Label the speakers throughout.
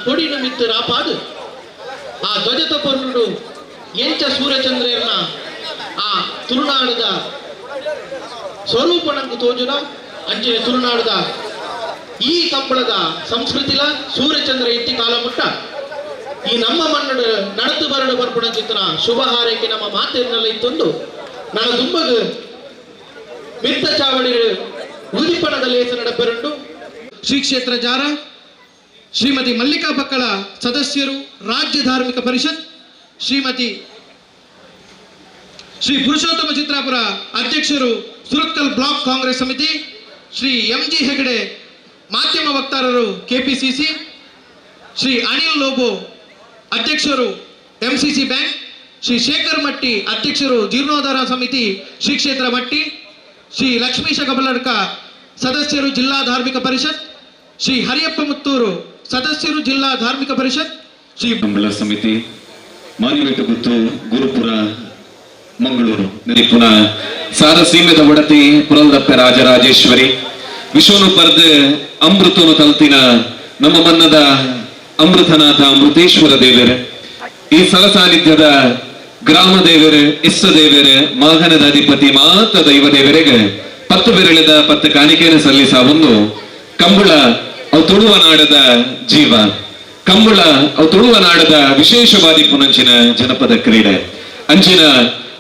Speaker 1: ಕೊಡಿನ ಮಿತ್ತು ರಾಪಾದು ಆ ಧ್ವಜತ ಪೊರ್ಲುಡು ಎಂಚ ಸೂರ್ಯಚಂದ್ರನ ಆ ತುಳುನಾಡದ ಸ್ವರೂಪಣಂಕು ತೋಜುನ ಅಂಚಿನ ತುಳುನಾಡದ ಈ ಕಂಬಳದ ಸಂಸ್ಕೃತಿಲ ಸೂರ್ಯಚಂದ್ರ ಇತ್ತಿ ಕಾಲ ಮುಟ್ಟ ಈ ನಮ್ಮ ಮಣ್ಣಡು ನಡೆದು ಬರಡು ಬರ್ಪುಣ ಚಿತ್ರ ಶುಭ ಹಾರೈಕೆ ನಮ್ಮ ಮಾತಿನಲ್ಲಿ ಇತ್ತೊಂದು ನನ್ನ ದುಂಬಗು ಮಿತ್ತ ಚಾವಡಿ ಉದಿಪಣದ ಲೇಸ ನಡಪೆರುಂಡು. ಶ್ರೀ ಕ್ಷೇತ್ರ ಜಾರ ಶ್ರೀಮತಿ ಮಲ್ಲಿಕಾ ಬಕ್ಕಳ ಸದಸ್ಯರು ರಾಜ್ಯ ಧಾರ್ಮಿಕ ಪರಿಷತ್, ಶ್ರೀಮತಿ ಶ್ರೀ ಪುರುಷೋತ್ತಮ ಚಿತ್ರಾಪುರ ಅಧ್ಯಕ್ಷರು ಸುರತ್ಕಲ್ ಬ್ಲಾಕ್ ಕಾಂಗ್ರೆಸ್ ಸಮಿತಿ, ಶ್ರೀ ಎಂ ಜಿ ಹೆಗಡೆ ಮಾಧ್ಯಮ ವಕ್ತಾರರು ಕೆಪಿಸಿಸಿ, ಶ್ರೀ ಅನಿಲ್ ಲೋಬೋ ಅಧ್ಯಕ್ಷರು ಎಂಸಿಸಿ ಬ್ಯಾಂಕ್, ಶ್ರೀ ಶೇಖರ್ ಮಟ್ಟಿ ಅಧ್ಯಕ್ಷರು ಜೀರ್ಣೋದ್ಧಾರ ಸಮಿತಿ ಶ್ರೀ ಕ್ಷೇತ್ರ ಮಟ್ಟಿ, ಶ್ರೀ ಲಕ್ಷ್ಮೀಶ ಕಬಲಡ್ಕ ಸದಸ್ಯರು ಜಿಲ್ಲಾ ಧಾರ್ಮಿಕ ಪರಿಷತ್, ಶ್ರೀ ಹರಿಯಪ್ಪ ಮುತ್ತೂರು ಸದಸ್ಯರು ಜಿಲ್ಲಾ ಧಾರ್ಮಿಕ ಪರಿಷತ್, ಶ್ರೀ
Speaker 2: ಕಂಬಳ ಸಮಿತಿ ಮಾನಿಬೆಟ್ಟಗುತ್ತು ಗುರುಪುರ ಮಂಗಳೂರು ಪುನಃ ಸಾರ ಸೀಮೆದ ಒಡತಿ ಪುರಲ್ದಪ್ಪೆ ರಾಜರಾಜೇಶ್ವರಿ ವಿಶ್ವನು ಪರ್ದ ಅಮೃತನು ತಲ್ತಿನ ನಮ್ಮ ಮನ್ನದ ಅಮೃತನಾಥ ಅಮೃತೇಶ್ವರ ದೇವರೇ, ಈ ಸ್ಥಳ ಸಾನ್ನಿಧ್ಯದ ಗ್ರಾಮ ದೇವರು ಇಷ್ಟ ದೇವರು ಮಾಗನದ ಅಧಿಪತಿ ಮಾತ ದೈವ ದೇವರಿಗೆ ಪತ್ತು ಬೆರಳಿದ ಪತ್ತು ಕಾಣಿಕೆಯನ್ನು ಸಲ್ಲಿಸ ಒಂದು ಕಂಬಳ ಅವು ತುಳುವ ನಾಡದ ಜೀವ, ಕಂಬಳ ಅವು ತುಳುವ ನಾಡದ ವಿಶೇಷವಾದಿ ಪುನಂಚಿನ ಜನಪದ ಕ್ರೀಡೆ. ಅಂಚಿನ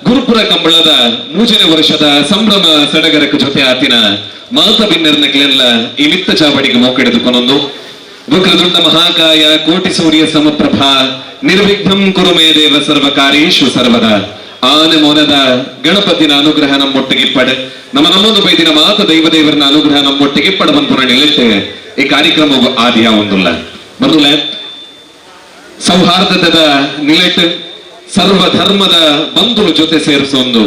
Speaker 2: ಗುರುಪುರ ಕಂಬಳದ ಮೂಜನೇ ವರ್ಷದ ಸಂಭ್ರಮ ಸಡಗರಕ್ಕೆ ಜೊತೆ ಆತಿನ ಮಾತ ಬಿನ್ನರ್ನ ಕ್ಲೆಲ್ಲ ಈ ಮಿತ್ತ ಚಾವಡಿಗೆ ಮೋಕೆಡೆದುಕೊಂಡೊಂದು ವಕ್ರದುಂಡ ಮಹಾಕಾಯ ಕೋಟಿ ಸೂರ್ಯ ಸಮಪ್ರಭಾ ನಿರ್ವಿಘ್ನಂ ಕುರು ಮೇ ದೇವ ಸರ್ವ ಕಾರ್ಯೇಶು ಸರ್ವದಾ. ಆನೆ ಮೋನದ ಗಣಪತಿನ ಅನುಗ್ರಹ ನಮ್ಮೊಟ್ಟಿಗಿಪ್ಪಡೆ, ನಮ್ಮ ನಮ್ಮೊಂದು ಬೈದಿನ ಮಾತ ದೈವ ದೇವರನ ಅನುಗ್ರಹ ನಮ್ಮೊಟ್ಟಿಗಿಪ್ಪಡ ಬಂದು ನಿಲ್ಲತ್ತೆ ಈ ಕಾರ್ಯಕ್ರಮವು ಆದಿಯ ಒಂದುಲ್ಲ ಬಂದುಲ್ಲ ಸೌಹಾರ್ದದ ನಿಲೆಟ್ ಸರ್ವ ಧರ್ಮದ ಬಂಧುಗಳ ಜೊತೆ ಸೇರಿಸೊಂದು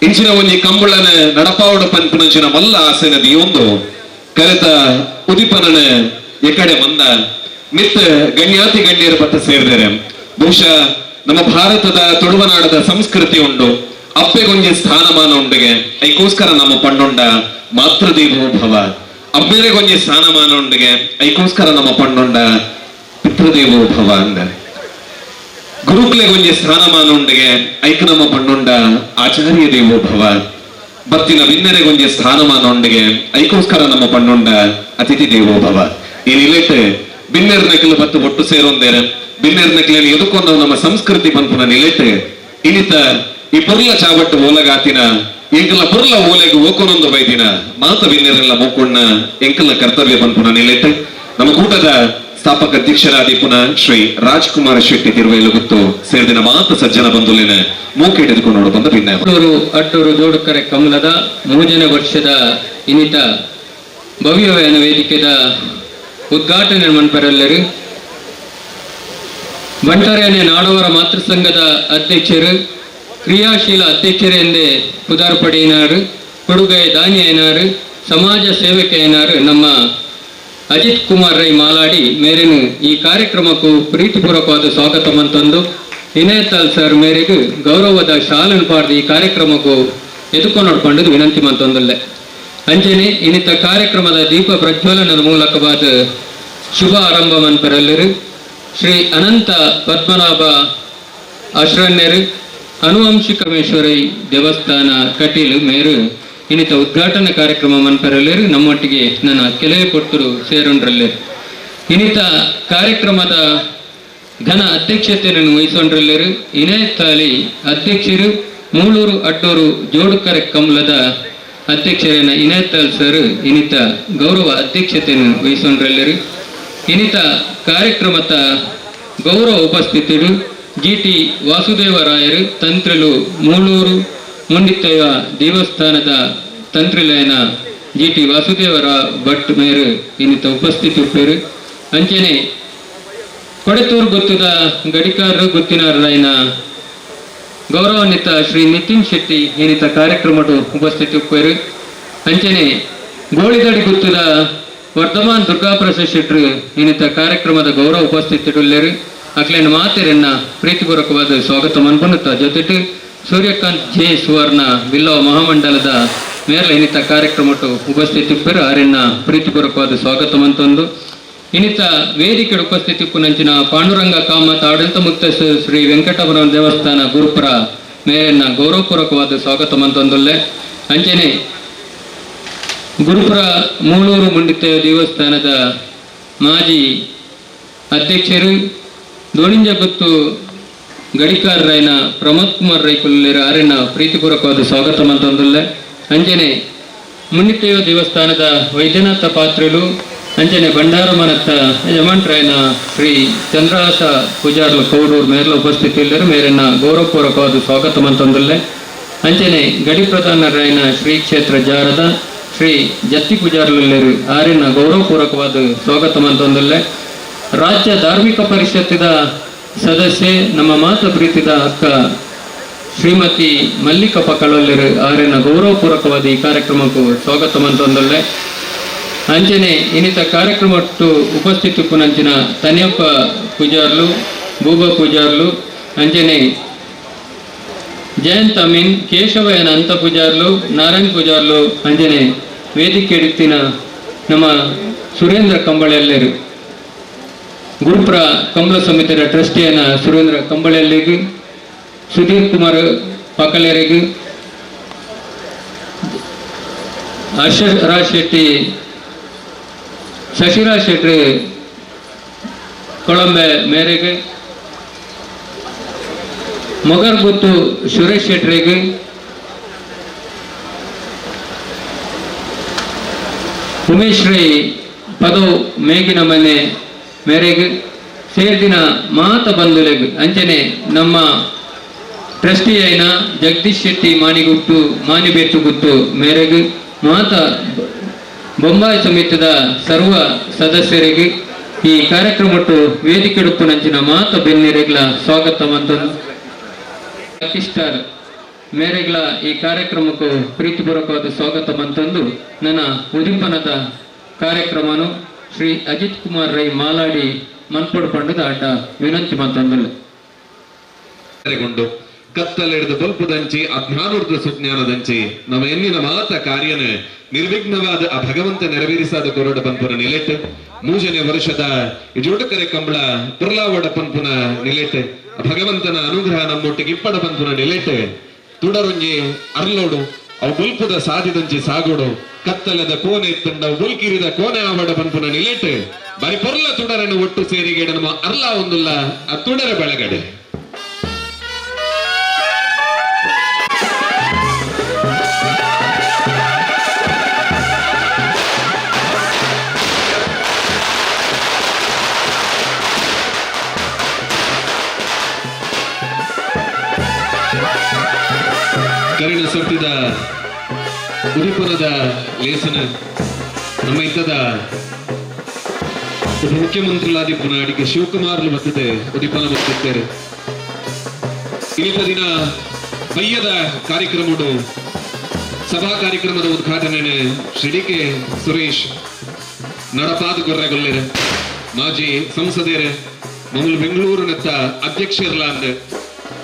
Speaker 2: ಇಂಚಿನ ಒಂಜಿ ಕಂಬಳನ ನಡಪಾವಡ ಪನ್ಪುನಂಚಿನ ಮಲ್ಲ ಆಸೆ ನದಿಯೊಂದು ಕರೆತ ಉದಿಪನನ ಎಕಡೆ ಮಂದ ಮಿತ್ ಗಣ್ಯಾತಿ ಗಣ್ಯರ ಪತ್ತ ಸೇರಿದರೆ ಬಹುಶಃ ನಮ್ಮ ಭಾರತದ ತುಳುವನಾಡದ ಸಂಸ್ಕೃತಿ ಉಂಟು. ಅಪ್ಪೆಗೊಂಜಿ ಸ್ಥಾನಮಾನ ಉಂಡುಗೆ ಐಕೋಸ್ಕರ ನಮ್ಮ ಪಣ್ಣುಂಡ ಮಾತೃದೇವೋ ಭವ. ಅಮ್ಮೇರೆಗೊಂಜಿ ಸ್ಥಾನಮಾನ ಉಂಡುಗೆ ಐಕೋಸ್ಕರ ನಮ್ಮ ಪಣ್ಣುಂಡ ಪಿತೃದೇವೋ ಭವ ಅಂದರೆ. ಗುರುಕ್ಲೆಗೊಂಜಿ ಸ್ಥಾನಮಾನ ಉಂಡುಗೆ ಐಕ ನಮ್ಮ ಪಣ್ಣುಂಡ ಆಚಾರ್ಯ ದೇವೋ ಭವ. ಬತ್ತಿನ ಬಿನ್ನೆರೆಗೊಂಜಿ ಸ್ಥಾನಮಾನ ಉಂಡುಗೆ ಐಕೋಸ್ಕರ ನಮ್ಮ ಪಣ್ಣುಂಡ ಅತಿಥಿ ದೇವೋ ಭವ. ಈ ನಿಲೆಟ್ ಬಿನ್ನೆರ್ ನಕಲು ಬತ್ತು ಒಟ್ಟು ಸೇರೊಂದೇರೆ ಬಿನ್ನೆರ್ ನಕಲಲ್ಲಿ ಎದುಕೊಂಡ ನಮ್ಮ ಸಂಸ್ಕೃತಿ ಪನ್ಪುನ ನಿಲೆಟ್ ಇನಿತ ಈ ಪೊರ್ಲ ಚಾವಟ್ಟು ಓಲಗಾತಿನ ಎಂಕಲ ಪೊರ್ಲ ಓಲೆಗ್ ಓಕೊನೊಂದು ಬೈದಿನ ಮಾತ ಬಿನ್ನೆರೆಲ್ಲ ಮೋಕೊಂಡ ಎಂಕಲ್ನ ಕರ್ತವ್ಯ ಪನ್ಪುನ ನಿಲೆಟ್ ನಮ್ಮ ಕೂಟದ ಸ್ಥಾಪಕ ಅಧ್ಯಕ್ಷರಾದಿ ಪುನಃ ಶ್ರೀ ರಾಜ್ಕುಮಾರ್ ಶೆಟ್ಟಿ ತಿರುವೈಲುಗುತ್ತು ಸೇರಿದಿನ ಮಾತ ಸಜ್ಜನ ಬಂಧುಲಿನ ಮೂಕೆ ಹಿಡಿದುಕೊಂಡು ನೋಡು ಬಂದ ಭಿನ್ನ.
Speaker 3: ಅಟ್ಟೂರು ಜೋಡುಕರೆ ಕಮಲದ 3ನೇ ವರ್ಷದ ಇನ್ನಿತ ಭವ್ಯವಾದ ವೇದಿಕೆದ ಉದ್ಘಾಟನೆ ಮನ್ಪರೆಲ್ಲರು ಬಂಟರೇನೆ ನಾಡವರ ಮಾತೃ ಸಂಘದ ಅಧ್ಯಕ್ಷರು ಕ್ರಿಯಾಶೀಲ ಅಧ್ಯಕ್ಷರು ಎಂದೇ ಪುದಾರ್ಪಡಿನಾರು ಕೊಡುಗೈ ದಾನಿಯನಾರು ಸಮಾಜ ಸೇವಕೆಯನಾರು ನಮ್ಮ ಅಜಿತ್ ಕುಮಾರ್ ರೈ ಮಾಲಾಡಿ ಮೇರೆನು ಈ ಕಾರ್ಯಕ್ರಮಕ್ಕೂ ಪ್ರೀತಿಪೂರ್ವಕವಾದ ಸ್ವಾಗತ ಮಂತಂದು ವಿನಯತಾಲ್ ಸರ್ ಮೇರೆಗೂ ಗೌರವದ ಶಾಲನ್ನು ಪಾಡ್ದು ಈ ಕಾರ್ಯಕ್ರಮಕ್ಕೂ ಎದುಕೊಂಡು ನೋಡ್ಕೊಂಡು ವಿನಂತಿ ಮಂತೊಂದಲ್ಲೆ. ಅಂಜನೆ ಇನ್ನಿತ ಕಾರ್ಯಕ್ರಮದ ದೀಪ ಪ್ರಜ್ವಲನದ ಮೂಲಕವಾದ ಶುಭ ಆರಂಭ ಮನ್ಪರೆಲ್ಲರು ಶ್ರೀ ಅನಂತ ಪದ್ಮನಾಭ ಅಶ್ರಣ್ಯರು ಅನುವಂಶಿಕಮೇಶ್ವರಿ ದೇವಸ್ಥಾನ ಕಟೀಲು ಮೇರು ಇನ್ನಿತ ಉದ್ಘಾಟನಾ ಕಾರ್ಯಕ್ರಮ ಮನ್ಪರೆಲ್ಲರು ನಮ್ಮೊಟ್ಟಿಗೆ ನನ್ನ ಕೆಲವೇ ಪೊರ್ತರು ಸೇರೊಂಡ್ರಲ್ಲೇರು. ಇನ್ನಿತ ಕಾರ್ಯಕ್ರಮದ ಘನ ಅಧ್ಯಕ್ಷತೆಯನ್ನು ವಹಿಸೊಂಡ್ರಲ್ಲೇರು ಇನೇತಾಲಿ ಅಧ್ಯಕ್ಷರು ಮೂಳೂರು ಅಡ್ಡೂರು ಜೋಡುಕರೆ ಕಮಲದ ಅಧ್ಯಕ್ಷರೇನ ಇನೇತಾಲ್ ಸರ್ ಇನ್ನಿತ ಗೌರವ ಅಧ್ಯಕ್ಷತೆಯನ್ನು ವಹಿಸೊಂಡ್ರಲ್ಲೇರು. ಇನ್ನಿತ ಕಾರ್ಯಕ್ರಮದ ಗೌರವ ಉಪಸ್ಥಿತರು ಜಿ.ಟಿ. ವಾಸುದೇವರಾಯರು ತಂತ್ರಲು ಮೂಳೂರು ಮುಂಡಿತ್ತಯ್ಯ ದೇವಸ್ಥಾನದ ತಂತ್ರಿಲಯನ ಜಿ.ಟಿ. ವಾಸುದೇವರ ಭಟ್ ಮೇರು ಇನ್ನಿತ ಉಪಸ್ಥಿತಿ ಉಪ್ಪೇರು. ಅಂಚನೆ ಕೊಡೆತೂರು ಗೊತ್ತದ ಗಡಿಕಾರರು ಗುತ್ತಿನಾರರಾಯನ ಗೌರವಾನ್ವಿತ ಶ್ರೀ ನಿತಿನ್ ಶೆಟ್ಟಿ ಏನಿತ ಕಾರ್ಯಕ್ರಮದ ಉಪಸ್ಥಿತಿ ಉಪ್ಪೇರು. ಅಂಚನೆ ಗೋಳಿದಡಿ ಗುತ್ತದ ವರ್ಧಮಾನ್ ದುರ್ಗಾಪ್ರಸಾದ್ ಶೆಟ್ರು ಏನಿತ ಕಾರ್ಯಕ್ರಮದ ಗೌರವ ಉಪಸ್ಥಿತಿಯುಳ್ಳೇರು. ಅಕ್ಲೇನ ಮಾತೆರನ್ನ ಪ್ರೀತಿಪೂರ್ವಕವಾದ ಸ್ವಾಗತ ಮನ್ಪುನುತ್ತ ಜೊತೆಟು ಸೂರ್ಯಕಾಂತ್ ಜೆ ಸುವರ್ಣ ಬಿಲ್ಲವ ಮಹಾಮಂಡಲದ ಮೇರ್ಲ ಇನ್ನಿತ ಕಾರ್ಯಕ್ರಮಟ್ಟು ಉಪಸ್ಥಿತಿ ಉಪ್ಪೇರು. ಆರೆನ್ನ ಪ್ರೀತಿಪೂರ್ವಕವಾದ ಸ್ವಾಗತ ಮಂತೊಂದು ಇನ್ನಿತ ವೇದಿಕೆ ಉಪಸ್ಥಿತಿ ಪುನಂಚಿನ ಪಾಂಡುರಂಗ ಕಾಮತ್ ಆಡಳಿತ ಮುಕ್ತ ಶ್ರೀ ವೆಂಕಟಪುರ ದೇವಸ್ಥಾನ ಗುರುಪುರ ಮೇರೆನ್ನ ಗೌರವಪೂರ್ವಕವಾದ ಸ್ವಾಗತ ಮಂತೊಂದುಲ್ಲೆ. ಅಂಚನೆ ಗುರುಪುರ ಮೂಳೂರು ಮುಂಡಿತ ದೇವಸ್ಥಾನದ ಮಾಜಿ ಅಧ್ಯಕ್ಷರು ದೋಣಿಂಜಗುತ್ತು ಗಡಿಕಾರರಾಯನ ಪ್ರಮೋದ್ ಕುಮಾರ್ ರೈಕುಲ್ಲೇರು ಆರೆನ್ನ ಪ್ರೀತಿಪೂರ್ವಕವಾದ ಸ್ವಾಗತ ಮಂತೊಂದುಲ್ಲೆ. ಅಂಚನೆ ಮುನ್ನಿತ್ತೇವ ದೇವಸ್ಥಾನದ ವೈದ್ಯನಾಥ ಪಾತ್ರಲು ಅಂಚನೆ ಭಂಡಾರಮನತ್ತ ಯಜಮಾನ್ರಾಯನ ಶ್ರೀ ಚಂದ್ರಹಾಸ ಪೂಜಾರ್ಲು ಕೌಡೂರ್ ಮೇರ್ಲ ಉಪಸ್ಥಿತಿ ಇಲ್ಲರು ಮೇರನ್ನ ಗೌರವಪೂರ್ವಕವಾದ ಸ್ವಾಗತ ಮಂತೊಂದುಲ್ಲೆ. ಅಂಚನೆ ಗಡಿ ಪ್ರಧಾನರಾಯನ ಶ್ರೀ ಕ್ಷೇತ್ರ ಜಾರದ ಶ್ರೀ ಜತ್ತಿ ಪೂಜಾರ್ಲುಲ್ಲೇರು ಆರಿನ ಗೌರವಪೂರ್ವಕವಾದ ಸ್ವಾಗತ ಮಂತೊಂದುಲ್ಲೆ. ರಾಜ್ಯ ಧಾರ್ಮಿಕ ಪರಿಷತ್ತಿನ ಸದಸ್ಯೆ ನಮ್ಮ ಮಾತ ಪ್ರೀತಿದ ಅಕ್ಕ ಶ್ರೀಮತಿ ಮಲ್ಲಿಕ ಪಕಳೊಲ್ಲೆರು ಆರಿನ ಗೌರವಪೂರ್ವಕವಾದ ಈ ಕಾರ್ಯಕ್ರಮಕ್ಕೂ ಸ್ವಾಗತ ಮಂತೊಂದುಲ್ಲೆ. ಅಂಚನೆ ಇನ್ನಿತ ಕಾರ್ಯಕ್ರಮಟ್ಟು ಉಪಸ್ಥಿತಿ ಪುನಂಚಿನ ತನಿಯಪ್ಪ ಪೂಜಾರ್ಲು ಬೂಬ ಪೂಜಾರ್ಲು ಅಂಚನೆ ಜಯಂತ್ ಅಮೀನ್ ಕೇಶವಯ್ಯನ ಅಂತ ಪೂಜಾರ್ಲು ನಾರಾಯಣ್ ಪೂಜಾರ್ಲು ಅಂಜನೆ ವೇದಿಕೆ ಹಿಡಿತಿನ ನಮ್ಮ ಸುರೇಂದ್ರ ಕಂಬಳೆಲ್ಲೇರು ಗುರುಪುರ ಕಂಬಳ ಸಮಿತಿಯ ಟ್ರಸ್ಟಿಯನ್ನ ಸುರೇಂದ್ರ ಕಂಬಳೆಲ್ಲಿಗೆ ಸುಧೀರ್ ಕುಮಾರ್ ಪಕಲೇರಿಗೆ ಹರ್ಷ ರಾಜ್ ಶೆಟ್ಟಿ ಶಶಿರಾಜ್ ಶೆಟ್ಟಿ ಕೊಳಂಬೆ ಮೇರೆಗೆ ಮೊಗರ್ಗುತ್ತು ಸುರೇಶ್ ಶೆಟ್ರಿಗೆ ಉಮೇಶ್ ರೈ ಪದವು ಮೇಗಿನ ಮನೆ ಮೇರೆಗೆ ಸೇರ್ದಿನ ಮಾತ ಬಂಧುಲೆಗ್ ಅಂಚನೆ ನಮ್ಮ ಟ್ರಸ್ಟಿ అయిన ಜಗದೀಶ್ ಶೆಟ್ಟಿ ಮಾನಿಗುಟ್ಟು ಮಾನಿಬೆಟ್ಟು ಗುತ್ತು ಮೇರೆಗೆ ಮಾತ ಬೊಂಬಾಯಿ ಸಮಿತಿದ ಸರ್ವ ಸದಸ್ಯರಿಗೆ ಈ ಕಾರ್ಯಕ್ರಮಟ್ಟು ವೇದಿಕೆ ನಂಚಿನ ಮಾತ ಬೆನ್ನಿರೆಗ್ಲ ಸ್ವಾಗತ ಮಂತಂದು ಪಾಕಿಸ್ತಾನ್ ಮೇರೆಗ್ಲ ಈ ಕಾರ್ಯಕ್ರಮಕ್ಕೂ ಪ್ರೀತಿಪೂರ್ವಕವಾದ ಸ್ವಾಗತ ಮಂತಂದು ನನ್ನ ಉದ್ದೀಪನದ ಕಾರ್ಯಕ್ರಮನು ಶ್ರೀ ಅಜಿತ್ ಕುಮಾರ್ ರೈ ಮಾಲಾಡಿ ಮನ್ಪೊಡು ಪಂಡದ ಆಟ ವಿನಂತಿ ಮಂತಂದು.
Speaker 2: ಕತ್ತಲೆಡ್ದು ಬೊಲ್ಪುದಂಚಿ ಅಜ್ಞಾನೊಡ್ದು ಸುಜ್ಞಾನದಂಚಿ ನಮ್ಮ ಎನ್ನಿನ ಮಾತ ಕಾರ್ಯನ ನಿರ್ವಿಘ್ನವಾದ ಆ ಭಗವಂತ ನೆರವೇರಿಸಾದ ಕೊರಡ ಪನ್ಪುನ ನಿಲೆಟ್ ಮೂಜನೇ ವರ್ಷದ ಜೋಡುಕರೆ ಕಂಬಳ ಪುರ್ಲಾವಡ ಪನ್ಪುನ ನಿಲೆಟ್ ಭಗವಂತನ ಅನುಗ್ರಹ ನಮ್ಮೊಟ್ಟಿಗೆ ಇಪ್ಪಡ ಪನ್ಪುನ ನಿಲೆಟ್ ತುಡರೊಂಜಿ ಅರ್ಲೋಡು ಅವು ಬುಲ್ಪುದ ಸಾದಿದಂಚಿ ಸಾಗೋಡು ಕತ್ತಲದ ಕೋನೆ ಇತ್ತಂಡ ಬುಲ್ಕಿರಿದ ಕೋನೆ ಆವಡ ಪನ್ಪುನ ನಿಲೆಟ್ ಬರಿ ಪೊರ್ಲ ತುಡರನ್ನು ಒಟ್ಟು ಸೇರಿಗೆ ನಮ್ಮ ಅರ್ಲ ಒಂದುಲ್ಲ ಆ ತುಡರ ಬೆಳಗಡೆ. ಕರಿಣ ಸರ್ತಿದ ಉದಿಪುರದ ಲೇಸನ ನಮ್ಮ ಇತ್ತದ ಉಪಮುಖ್ಯಮಂತ್ರಿಗಳಾದ ಪುನಾಡಿಗೆ ಶಿವಕುಮಾರ್ ಬರ್ತದೆ ಉದಿಪನ ಬರ್ತಿದ್ದಾರೆ. ಇನ್ನಿತ ದಿನ ಬಯ್ಯದ ಕಾರ್ಯಕ್ರಮಡು ಸಭಾ ಕಾರ್ಯಕ್ರಮದ ಉದ್ಘಾಟನೆ ಶ್ರೀ ಡಿ ಕೆ ಸುರೇಶ್ ನಡಪಾದ ಗೊರ್ರೆಗೊಲ್ಲೆರೆ ಮಾಜಿ ಸಂಸದೇರೆ ಮಮೂಲು ಬೆಂಗಳೂರಿನತ್ತ ಅಧ್ಯಕ್ಷರ್ಲಾಂದ್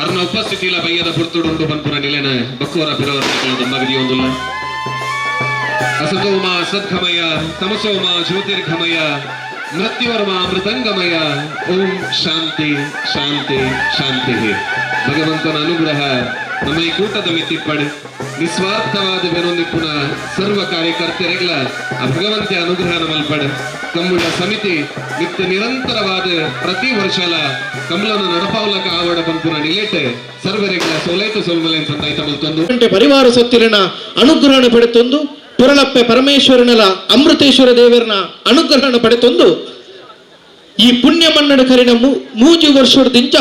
Speaker 2: ಅರ್ನ ಉಪಸ್ಥಿತಿಲ ಬಯ್ಯದ ಪುರ್ತುಡುಂಡು ಪನ್ಪುನ ನಿಲೆನ ಬಕ್ಕೋರ ಬಿರವರ ಮಗದಿಯೊಂದುಲ್ಲ. ಅಸತೋಮ ಸದ್ಗಮಯ ತಮಸೋಮ ಜ್ಯೋತಿರ್ಗಮಯ ಮೃತ್ಯುವರ್ಮ ಮೃದಂಗಮಯ ಓಂ ಶಾಂತಿ ಶಾಂತಿ ಶಾಂತಿ. ಭಗವಂತನ ಅನುಗ್ರಹ ನಮ್ಮ ಈ ಕೂಟದ ಮಿತ್ತಿಪ್ಪಡೆ ನಿಸ್ವಾರ್ಥವಾದ ಬೆನೊಂದಿಪ್ಪುನ ಸರ್ವ ಕಾರ್ಯಕರ್ತರಿಗಳ ಆ ಭಗವಂತ ಅನುಗ್ರಹ ನಮ್ಮಲ್ಪಡೆ. ಕಂಬಳ ಸಮಿತಿ ನಿತ್ಯ ನಿರಂತರವಾದ ಪ್ರತಿ ವರ್ಷಲ ಕಂಬಳನ ನಡಪಾವಲಕ ಆವಡ ಪಂಪುನ ನಿಲೆಟ್ ಸರ್ವರಿಗಳ ಸೋಲೈತು ಸೋಲ್ಮಲೆ ಸಂದಾಯ್ತ ಮಲ್ತೊಂದು
Speaker 1: ಪರಿವಾರ ಸತ್ತಿರನ ಅನುಗ್ರಹಣ ಪಡೆತೊಂದು ಪುರಳಪ್ಪೆ ಪರಮೇಶ್ವರನಲ ಅಮೃತೇಶ್ವರ ದೇವರನ ಅನುಗ್ರಹಣ ಪಡೆತೊಂದು ಈ ಪುಣ್ಯ ಮನ್ನಡ ಕರಿನ ಮೂಜು ವರ್ಷದಿಂಚ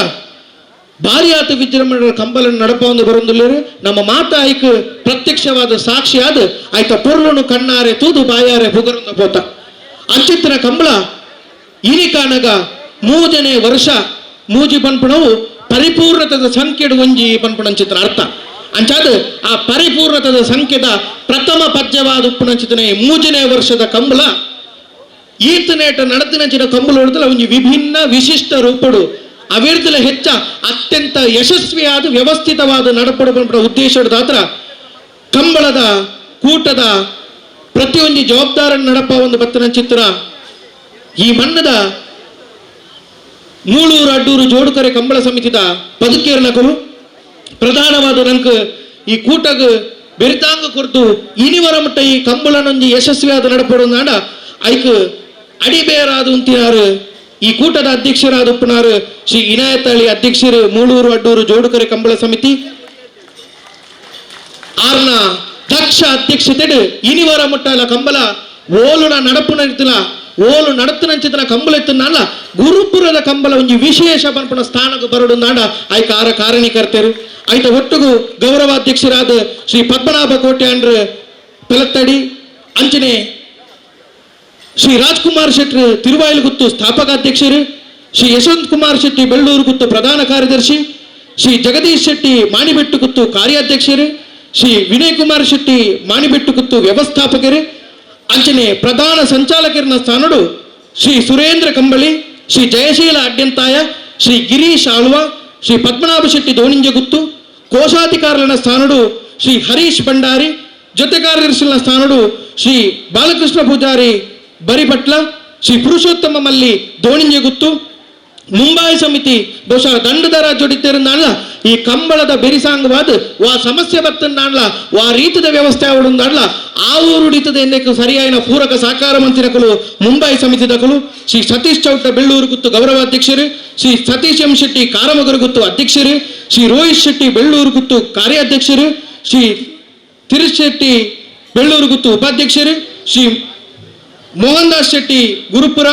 Speaker 1: ಭಾರಿಯಾತ ವಿಜೃಂಭಣೆ ಕಂಬಲನ್ನು ನಡಪೊಂದು ಬರೊಂದುಲ್ಲೆರ್ ನಮ್ಮ ಮಾತಾಯ್ಕ್ ಪ್ರತ್ಯಕ್ಷವಾದ ಸಾಕ್ಷಿಯಾದ ಆಯ್ತ ಪೊರ್ಲುನು ಕಣ್ಣಾರೆ ತೂದು ಬಾಯಾರೆ ಪುಗರೊಂದು ಪೋತ ಅಂಚಿತ್ತಿನ ಕಂಬಳ ಇನಿಕಾನಗ ಮೂಜನೇ ವರ್ಷ ಮೂಜಿ ಪನ್ಪುಣವು ಪರಿಪೂರ್ಣತದ ಸಂಖ್ಯೆಡು ಒಂಜಿ ಪನ್ಪುಣಂಚಿತ್ತಿನ ಅರ್ಥ. ಅಂಚಾದ ಆ ಪರಿಪೂರ್ಣತದ ಸಂಖ್ಯೆದ ಪ್ರಥಮ ಪದ್ಯವಾದ ಉಪ್ಪುನಂಚಿತನೆ ಮೂಜನೇ ವರ್ಷದ ಕಂಬಳ ಈತನೇಟ ನಡತಿನಂಚಿನ ಕಂಬಳ ಹೊಡೆದಲ್ಲ ಒಂಜಿ ವಿಭಿನ್ನ ವಿಶಿಷ್ಟ ರೂಪಡು ಅವಿರ್ದಲ ಹೆಚ್ಚ ಅತ್ಯಂತ ಯಶಸ್ವಿಯಾದ ವ್ಯವಸ್ಥಿತವಾದ ನಡಪಡು ಉದ್ದೇಶದಾತ್ರ ಕಂಬಳದ ಕೂಟದ ಪ್ರತಿಯೊಂದು ಜವಾಬ್ದಾರನ್ನು ನಡಪ ಒಂದು ಬತ್ತನ ಚಿತ್ರ ಈ ಮಣ್ಣದ ಮೂಳೂರು ಅಡ್ಡೂರು ಜೋಡುಕರೆ ಕಂಬಳ ಸಮಿತಿದ ಪದುಕೇರ್ನಕರು ಪ್ರಧಾನವಾದ ನಂಕ್ ಈ ಕೂಟಗ್ ಬೆರಿತಾಂಗ ಕೊರ್ತು ಇನಿವರ ಮಟ್ಟ ಈ ಕಂಬಳನೊಂದು ಯಶಸ್ವಿಯಾದ ನಡಪಡು ನಾಡ ಐಕ್ ಅಡಿಬೇರಾದ ಉಂತಿನಾರು ಈ ಕೂಟದ ಅಧ್ಯಕ್ಷರಾದ ಉಪ್ಪನಾರು ಶ್ರೀ ಇನಾಯತಾಳಿ ಅಧ್ಯಕ್ಷರು ಮೂಳೂರು ಅಡ್ಡೂರು ಜೋಡುಕರೆ ಕಂಬಳ ಸಮಿತಿ ಆರ್ನ ದಕ್ಷ ಅಧ್ಯಕ್ಷತೆಡು ಇನಿವರ ಮಟ್ಟಲ ಕಂಬಳ ಓಲುನ ನಡಪುನ ಓಲು ನಡತನಂಚಿತನ ಕಂಬಳ ಎತ್ತುನಾಳ ಗುರುಪುರದ ಕಂಬಳ ಒಂಜಿ ವಿಶೇಷ ಪನ್ಪುನ ಸ್ಥಾನಕ್ಕೆ ಬರಡು ನಾಡ ಆಯ್ಕ ಆರ ಕಾರಣೀಕರ್ತರು. ಆಯ್ತ ಒಟ್ಟುಗು ಗೌರವಾಧ್ಯಕ್ಷರಾದ ಶ್ರೀ ಪದ್ಮನಾಭ ಕೋಟ್ಯಾಂಡ್ರ ಪೆಲತ್ತಡಿ ಅಂಚನೆ ಶ್ರೀ ರಾಜ್ಕುಮಾರ್ ಶೆಟ್ಟಿ ತಿರುವಾಯಿಲುಗುತ್ತು ಸ್ಥಾಪಕಾಧ್ಯಕ್ಷರು, ಶ್ರೀ ಯಶವಂತ್ ಕುಮಾರ್ ಶೆಟ್ಟಿ ಬೆಳ್ಳೂರು ಗುತ್ತು ಪ್ರಧಾನ ಕಾರ್ಯದರ್ಶಿ, ಶ್ರೀ ಜಗದೀಶ್ ಶೆಟ್ಟಿ ಮಾಣಿಬೆಟ್ಟು ಗುತ್ತು ಕಾರ್ಯಾಧ್ಯಕ್ಷರು, ಶ್ರೀ ವಿನಯ್ ಕುಮಾರ್ ಶೆಟ್ಟಿ ಮಾಣಿಬೆಟ್ಟು ಗುತ್ತು ವ್ಯವಸ್ಥಾಪಕರು, ಅಂಚನೆ ಪ್ರಧಾನ ಸಂಚಾಲಕರನ ಸ್ಥಾನಡು ಶ್ರೀ ಸುರೇಂದ್ರ ಕಂಬಳಿ, ಶ್ರೀ ಜಯಶೀಲ ಅಡ್ಯಂತಾಯ, ಶ್ರೀ ಗಿರೀಶ್ ಆಳ್ವ, ಶ್ರೀ ಪದ್ಮನಾಭ ಶೆಟ್ಟಿ ದೋಣಿಂಜಗುತ್ತು, ಕೋಶಾಧಿಕಾರನ ಸ್ಥಾನಡು ಶ್ರೀ ಹರೀಶ್ ಭಂಡಾರಿ, ಜೊತೆ ಕಾರ್ಯದರ್ಶಿನ ಸ್ಥಾನಡು ಶ್ರೀ ಬಾಲಕೃಷ್ಣ ಪೂಜಾರಿ ಬರಿಪಟ್ಲ, ಶ್ರೀ ಪುರುಷೋತ್ತಮ ಮಲ್ಲಿ ದೋಣಿಂಜಗುತ್ತು. ಮುಂಬೈ ಸಮಿತಿ ಬಹುಶಃ ದಂಡದ ಜೊಡಿತಿರುಂದಾಣ್ಲ ಈ ಕಂಬಳದ ಬೆರಿಸಾಂಗವಾದ ವಾ ಸಮಸ್ಯೆ ಬತ್ತಂದಾಣ್ಲ ವಾ ರೀತಿದ ವ್ಯವಸ್ಥೆ ಅವಳುಂದಾಣ್ಲ ಆ ಊರುಡಿತದ ಎನ್ನೆಕ್ಕು ಸರಿಯಾಯಿನ ಪೂರಕ ಸಹಕಾರ ಮಂತ್ರಿನಕಲು ಮುಂಬೈ ಸಮಿತಿದಕಲು ಶ್ರೀ ಸತೀಶ್ ಚೌಟ ಬೆಳ್ಳೂರು ಗುತ್ತು ಗೌರವಾಧ್ಯಕ್ಷರು, ಶ್ರೀ ಸತೀಶ್ ಎಂ ಶೆಟ್ಟಿ ಕಾರಮಗರು ಗುತ್ತು ಅಧ್ಯಕ್ಷರು, ಶ್ರೀ ರೋಹಿತ್ ಶೆಟ್ಟಿ ಬೆಳ್ಳೂರು ಗುತ್ತು ಕಾರ್ಯಾಧ್ಯಕ್ಷರು, ಶ್ರೀ ತಿರುಶೆಟ್ಟಿ ಬೆಳ್ಳೂರು ಗುತ್ತು ಉಪಾಧ್ಯಕ್ಷರು, ಶ್ರೀ ಮೋಹನ್ ದಾಸ್ ಶೆಟ್ಟಿ ಗುರುಪುರ,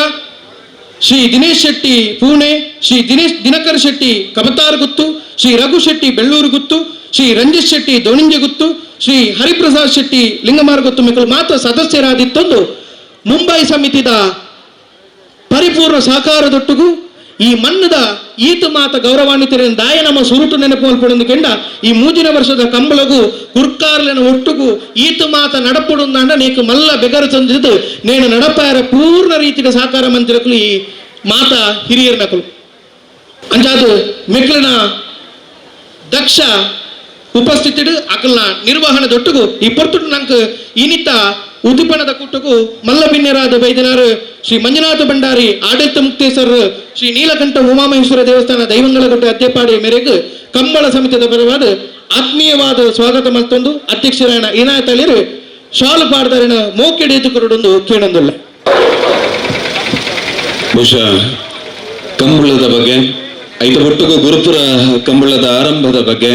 Speaker 1: ಶ್ರೀ ದಿನೇಶ್ ಶೆಟ್ಟಿ ಪುಣೆ, ಶ್ರೀ ದಿನೇಶ್ ದಿನಕರ್ ಶೆಟ್ಟಿ ಕಬತಾರ್ ಗುತ್ತು, ಶ್ರೀ ರಘು ಶೆಟ್ಟಿ ಬೆಳ್ಳೂರು ಗುತ್ತು, ಶ್ರೀ ರಂಜಿತ್ ಶೆಟ್ಟಿ ದೋಣಿಂಜೆ ಗುತ್ತು, ಶ್ರೀ ಹರಿಪ್ರಸಾದ್ ಶೆಟ್ಟಿ ಲಿಂಗಮಾರ್ ಗುತ್ತು ಮಿಕ್ಕಲು ಮಾತ್ರ ಸದಸ್ಯರಾದಿತ್ತೊಂದು ಮುಂಬೈ ಸಮಿತಿದ ಪರಿಪೂರ್ಣ ಸಹಕಾರದೊಟ್ಟುಗು ಈ ಮಣ್ಣದ ಈತ ಮಾತ ಗೌರವಾನ್ವಿತರಿಂದ ದಾಯ ನಮ್ಮ ಸುರುಟು ನೆನಪು ಕೆಂಡ ಈ ಮೂಜಿನ ವರ್ಷದ ಕಂಬಳಗು ಕುರ್ಕಾರ್ಲಿನ ಒಟ್ಟುಗು ಈತ ಮಾತ ನಡಪುಡುಂದಾಂಡ ನೀಕು ಮಲ್ಲ ಬೆಗರು ತಂದಿದ್ದು ನೇನು ನಡಪಾರ ಪೂರ್ಣ ರೀತಿಯ ಸಹಕಾರ ಮಂತ್ರಿಗಳು ಈ ಮಾತ ಹಿರಿಯರ್ನಕಲು ಅಂಚಾದು ಮೆಕ್ಲಿನ ದಕ್ಷ ಉಪಸ್ಥಿತಿಡು ಅಕಲ್ನ ನಿರ್ವಹಣೆ ದೊಟ್ಟುಗು ಈ ಪೊರ್ತುಡು ನಂಕ್ ಇನಿತ ಉದಿಪನದ ಕೂಟಗು ಮಲ್ಲಬಿನ್ಯರಾದ ಬೈದನಾರು ಶ್ರೀ ಮಂಜುನಾಥ ಭಂಡಾರಿ ಆಡಳಿತ ಮುಕ್ತೇಶ್ವರರು ಶ್ರೀ ನೀಲಕಂಠ ಉಮಾಮಹೇಶ್ವರ ದೇವಸ್ಥಾನ ದೈವಂಗಳಗುಡ್ಡೆ ಅದ್ದೆಪಾಡಿ ಮೇರೆಗೆ ಕಂಬಳ ಸಮಿತಿದ ಪರವಾದ ಆತ್ಮೀಯವಾದ ಸ್ವಾಗತ ಮಲ್ತೊಂದು ಅಧ್ಯಕ್ಷರಾಯಣ ಇನಾಯತಳಿರು ಶಾಲು ಪಾಡ್ದಾರಿನ ಮೋಕೆಡೇತು ಕೊರಡೊಂದು ಕೇಳೊಂದುಲ್ಲ.
Speaker 2: ಬಹುಶಃ ಕಂಬಳದ ಬಗ್ಗೆ ಐತ ಒಟ್ಟುಗು ಗುರುಪುರ ಕಂಬಳದ ಆರಂಭದ ಬಗ್ಗೆ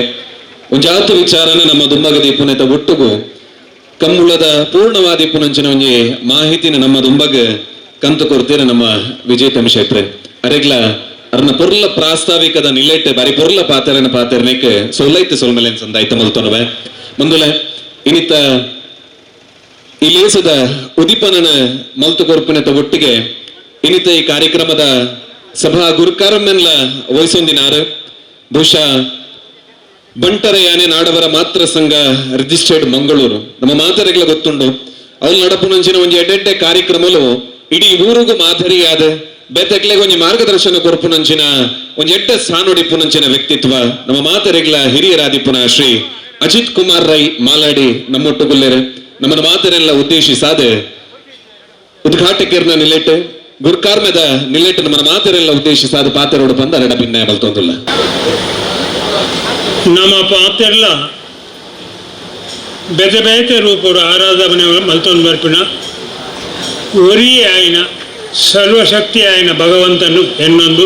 Speaker 2: ಒಂಜಾತ ವಿಚಾರನ ನಮ್ಮ ದುಂಬಗ ದೀಪುನೆತ ಒಟ್ಟುಗು ಕಂಬಳದ ಪೂರ್ಣವಾದಿ ಪುನಂಚಿನ ಒಂಜಿ ಮಾಹಿತಿನ ನಮ್ಮ ದುಂಬಗ ಕಂತು ಕೊರ್ತೀರ ನಮ್ಮ ವಿಜೇತಮ ಶೆಟ್ರೆ ಅರೆಗ್ಲ ಅರ್ನ ಪೊರ್ಲ ಪ್ರಾಸ್ತಾವಿಕದ ನಿಲೆಟ್ ಬಾರಿ ಪೊರ್ಲ ಪಾತೆರನ ಪಾತೆರನೆಕ್ ಸೊಲ್ಲೈತೆ ಸೊಲ್ಮೆಲೆನ್ ಸಂದಾಯ್ತ ಮಲ್ತೊನವೆ ಮುಂದುಲೆ ಇನಿತ ಈ ಲೇಸದ ಉದಿಪನನ ಮಲ್ತು ಕೊರ್ಪಿನತ ಒಟ್ಟಿಗೆ ಇನ್ನಿತ ಈ ಕಾರ್ಯಕ್ರಮದ ಸಭಾ ಗುರುಕಾರಮ್ಮೆನ್ಲ ವಹಿಸೊಂದಿನಾರು ಬಹುಶಃ ಬಂಟರ ಯಾನೆ ನಾಡವರ ಮಾತ್ರ ಸಂಘ ರಿಜಿಸ್ಟರ್ಡ್ ಮಂಗಳೂರು ನಮ್ಮ ಮಾತರೆಗಳ ಗೊತ್ತುಂಡು. ಅವ್ಲು ನಡಪುನಂಚಿನ ಒಂಜಿ ಎಡ್ಡೆಡ್ಡೆ ಕಾರ್ಯಕ್ರಮಲು ಇಡೀ ಊರುಗು ಮಾದರಿಯಾದ ಬೇತೆಕ್ಲೆಗ್ ಒಂಜಿ ಮಾರ್ಗದರ್ಶನ ಕೊರ್ಪುನಂಚಿನ ಒಂಜಿ ಎಡ್ಡೆ ಸಾನುಡಿಪುನಂಚಿನ ವ್ಯಕ್ತಿತ್ವ ನಮ್ಮ ಮಾತರೆಗ್ಲ ಹಿರಿಯರಾದಿಪ್ಪುನ ಶ್ರೀ ಅಜಿತ್ ಕುಮಾರ್ ರೈ ಮಾಲಾಡಿ ನಮ್ಮೊಟ್ಟುಗುಲ್ಲೇರು ನಮ್ಮನ್ನ ಮಾತರೆಲ್ಲ ಉದ್ದೇಶಿಸಾದ ಉದ್ಘಾಟಕರ್ನ ನಿಲೆಟ್ ಗುರ್ಕಾರ್ಮೆದ ನಿಲೆಟ್ ನಮ್ಮನ್ನ ಮಾತರೆಲ್ಲ ಉದ್ದೇಶಿಸಾದ ಪಾತೆರೋಡು ಬಂದ ಅರಡ ಭಿನ್ನ ಬಲ್ತೊಂದುಲ್ಲ.
Speaker 4: ನಮ್ಮ ಪಾತೆರ್ಲ ಬೇತೆ ಬೇತೆ ರೂಪಡು ಆರಾಧನೆ ಮಲ್ತೊಂದು ಬರ್ಪಿನ ಒರಿ ಆಯಿನ ಸರ್ವಶಕ್ತಿ ಆಯಿನ ಭಗವಂತನು ಎನ್ನೊಂದು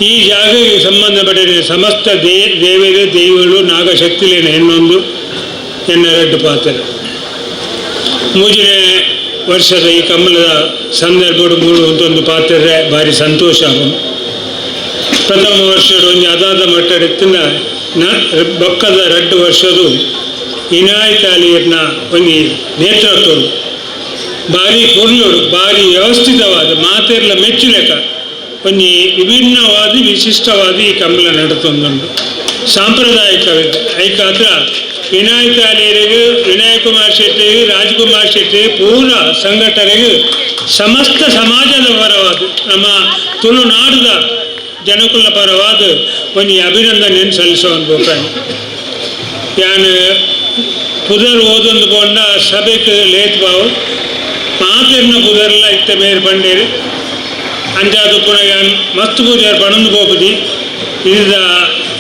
Speaker 4: ಈ ಜಾಗಕ್ಕೆ ಸಂಬಂಧಪಟ್ಟಿದ ಸಮಸ್ತ ದೇವರು ದೇವಿಗಳು ನಾಗಶಕ್ತಿಲೇನ ಎನ್ನೊಂದು ಎನ್ನ ರಡ್ಡು ಪಾತ್ರ. ಮೂಜನೇ ವರ್ಷದ ಈ ಕಮಲದ ಸಂದರ್ಭಡು ಮೂರು ಒಂದೊಂದು ಪಾತ್ರೆ ಭಾರಿ ಸಂತೋಷ. ಪ್ರಥಮ ವರ್ಷಡು ಒಂಜಿ ಅದಾದ ಮಟ್ಟಡಿತ್ತಿನ ಬೊಕ್ಕದ ರಡ್ಡು ವರ್ಷದು ಇನಾಯತ್ ಅಲಿಯರ್ನ ಒಂಜಿ ನೇತೃತ್ವ ಭಾರಿ ಪೊರ್ಲುಡು ಭಾರಿ ವ್ಯವಸ್ಥಿತವಾದ ಮಾತೆರ್ಲ ಮೆಚ್ಚುಲೆಕ ಒಂಜಿ ವಿಭಿನ್ನವಾದ ವಿಶಿಷ್ಟವಾದ ಈ ಕಂಬಳ ನಡತೊಂದುಂಡು ಸಾಂಪ್ರದಾಯಿಕ ಐಕಾದ್ರ ವಿನಾಯಕ ಅಲಿಯರಿಗೆ, ವಿನಯ್ ಕುಮಾರ್ ಶೆಟ್ಟಿಗೆ, ರಾಜ್ಕುಮಾರ್ ಶೆಟ್ಟಿ ಪೂರ ಸಂಘಟನೆಗೆ ಸಮಸ್ತ ಸಮಾಜದ ಪರವಾದ ನಮ್ಮ ತುಳುನಾಡದ ಜನಕುಲ ಪರವಾದ ಒಂಜಿ ಅಭಿನಂದನೆಯನ್ನು ಸಲ್ಲಿಸುವ ಯಾನ್ ಪುದರ್ ಓದೊಂದು ಪೋಂಡ ಸಭೆಕ್ ಲೇತ್ ಬಾವು ಮಾತೆರ್ನ ಪುದರ್ಲ ಇತ್ತ ಮೇರ್ ಬಂಡೇರು ಅಂಚಾದ್ ಪುನಃ ಯಾನ್ ಮಸ್ತ್ ಪೂಜಾರ್ ಪಣೊಂದು ಪೋಪುಜಿ. ಇದದ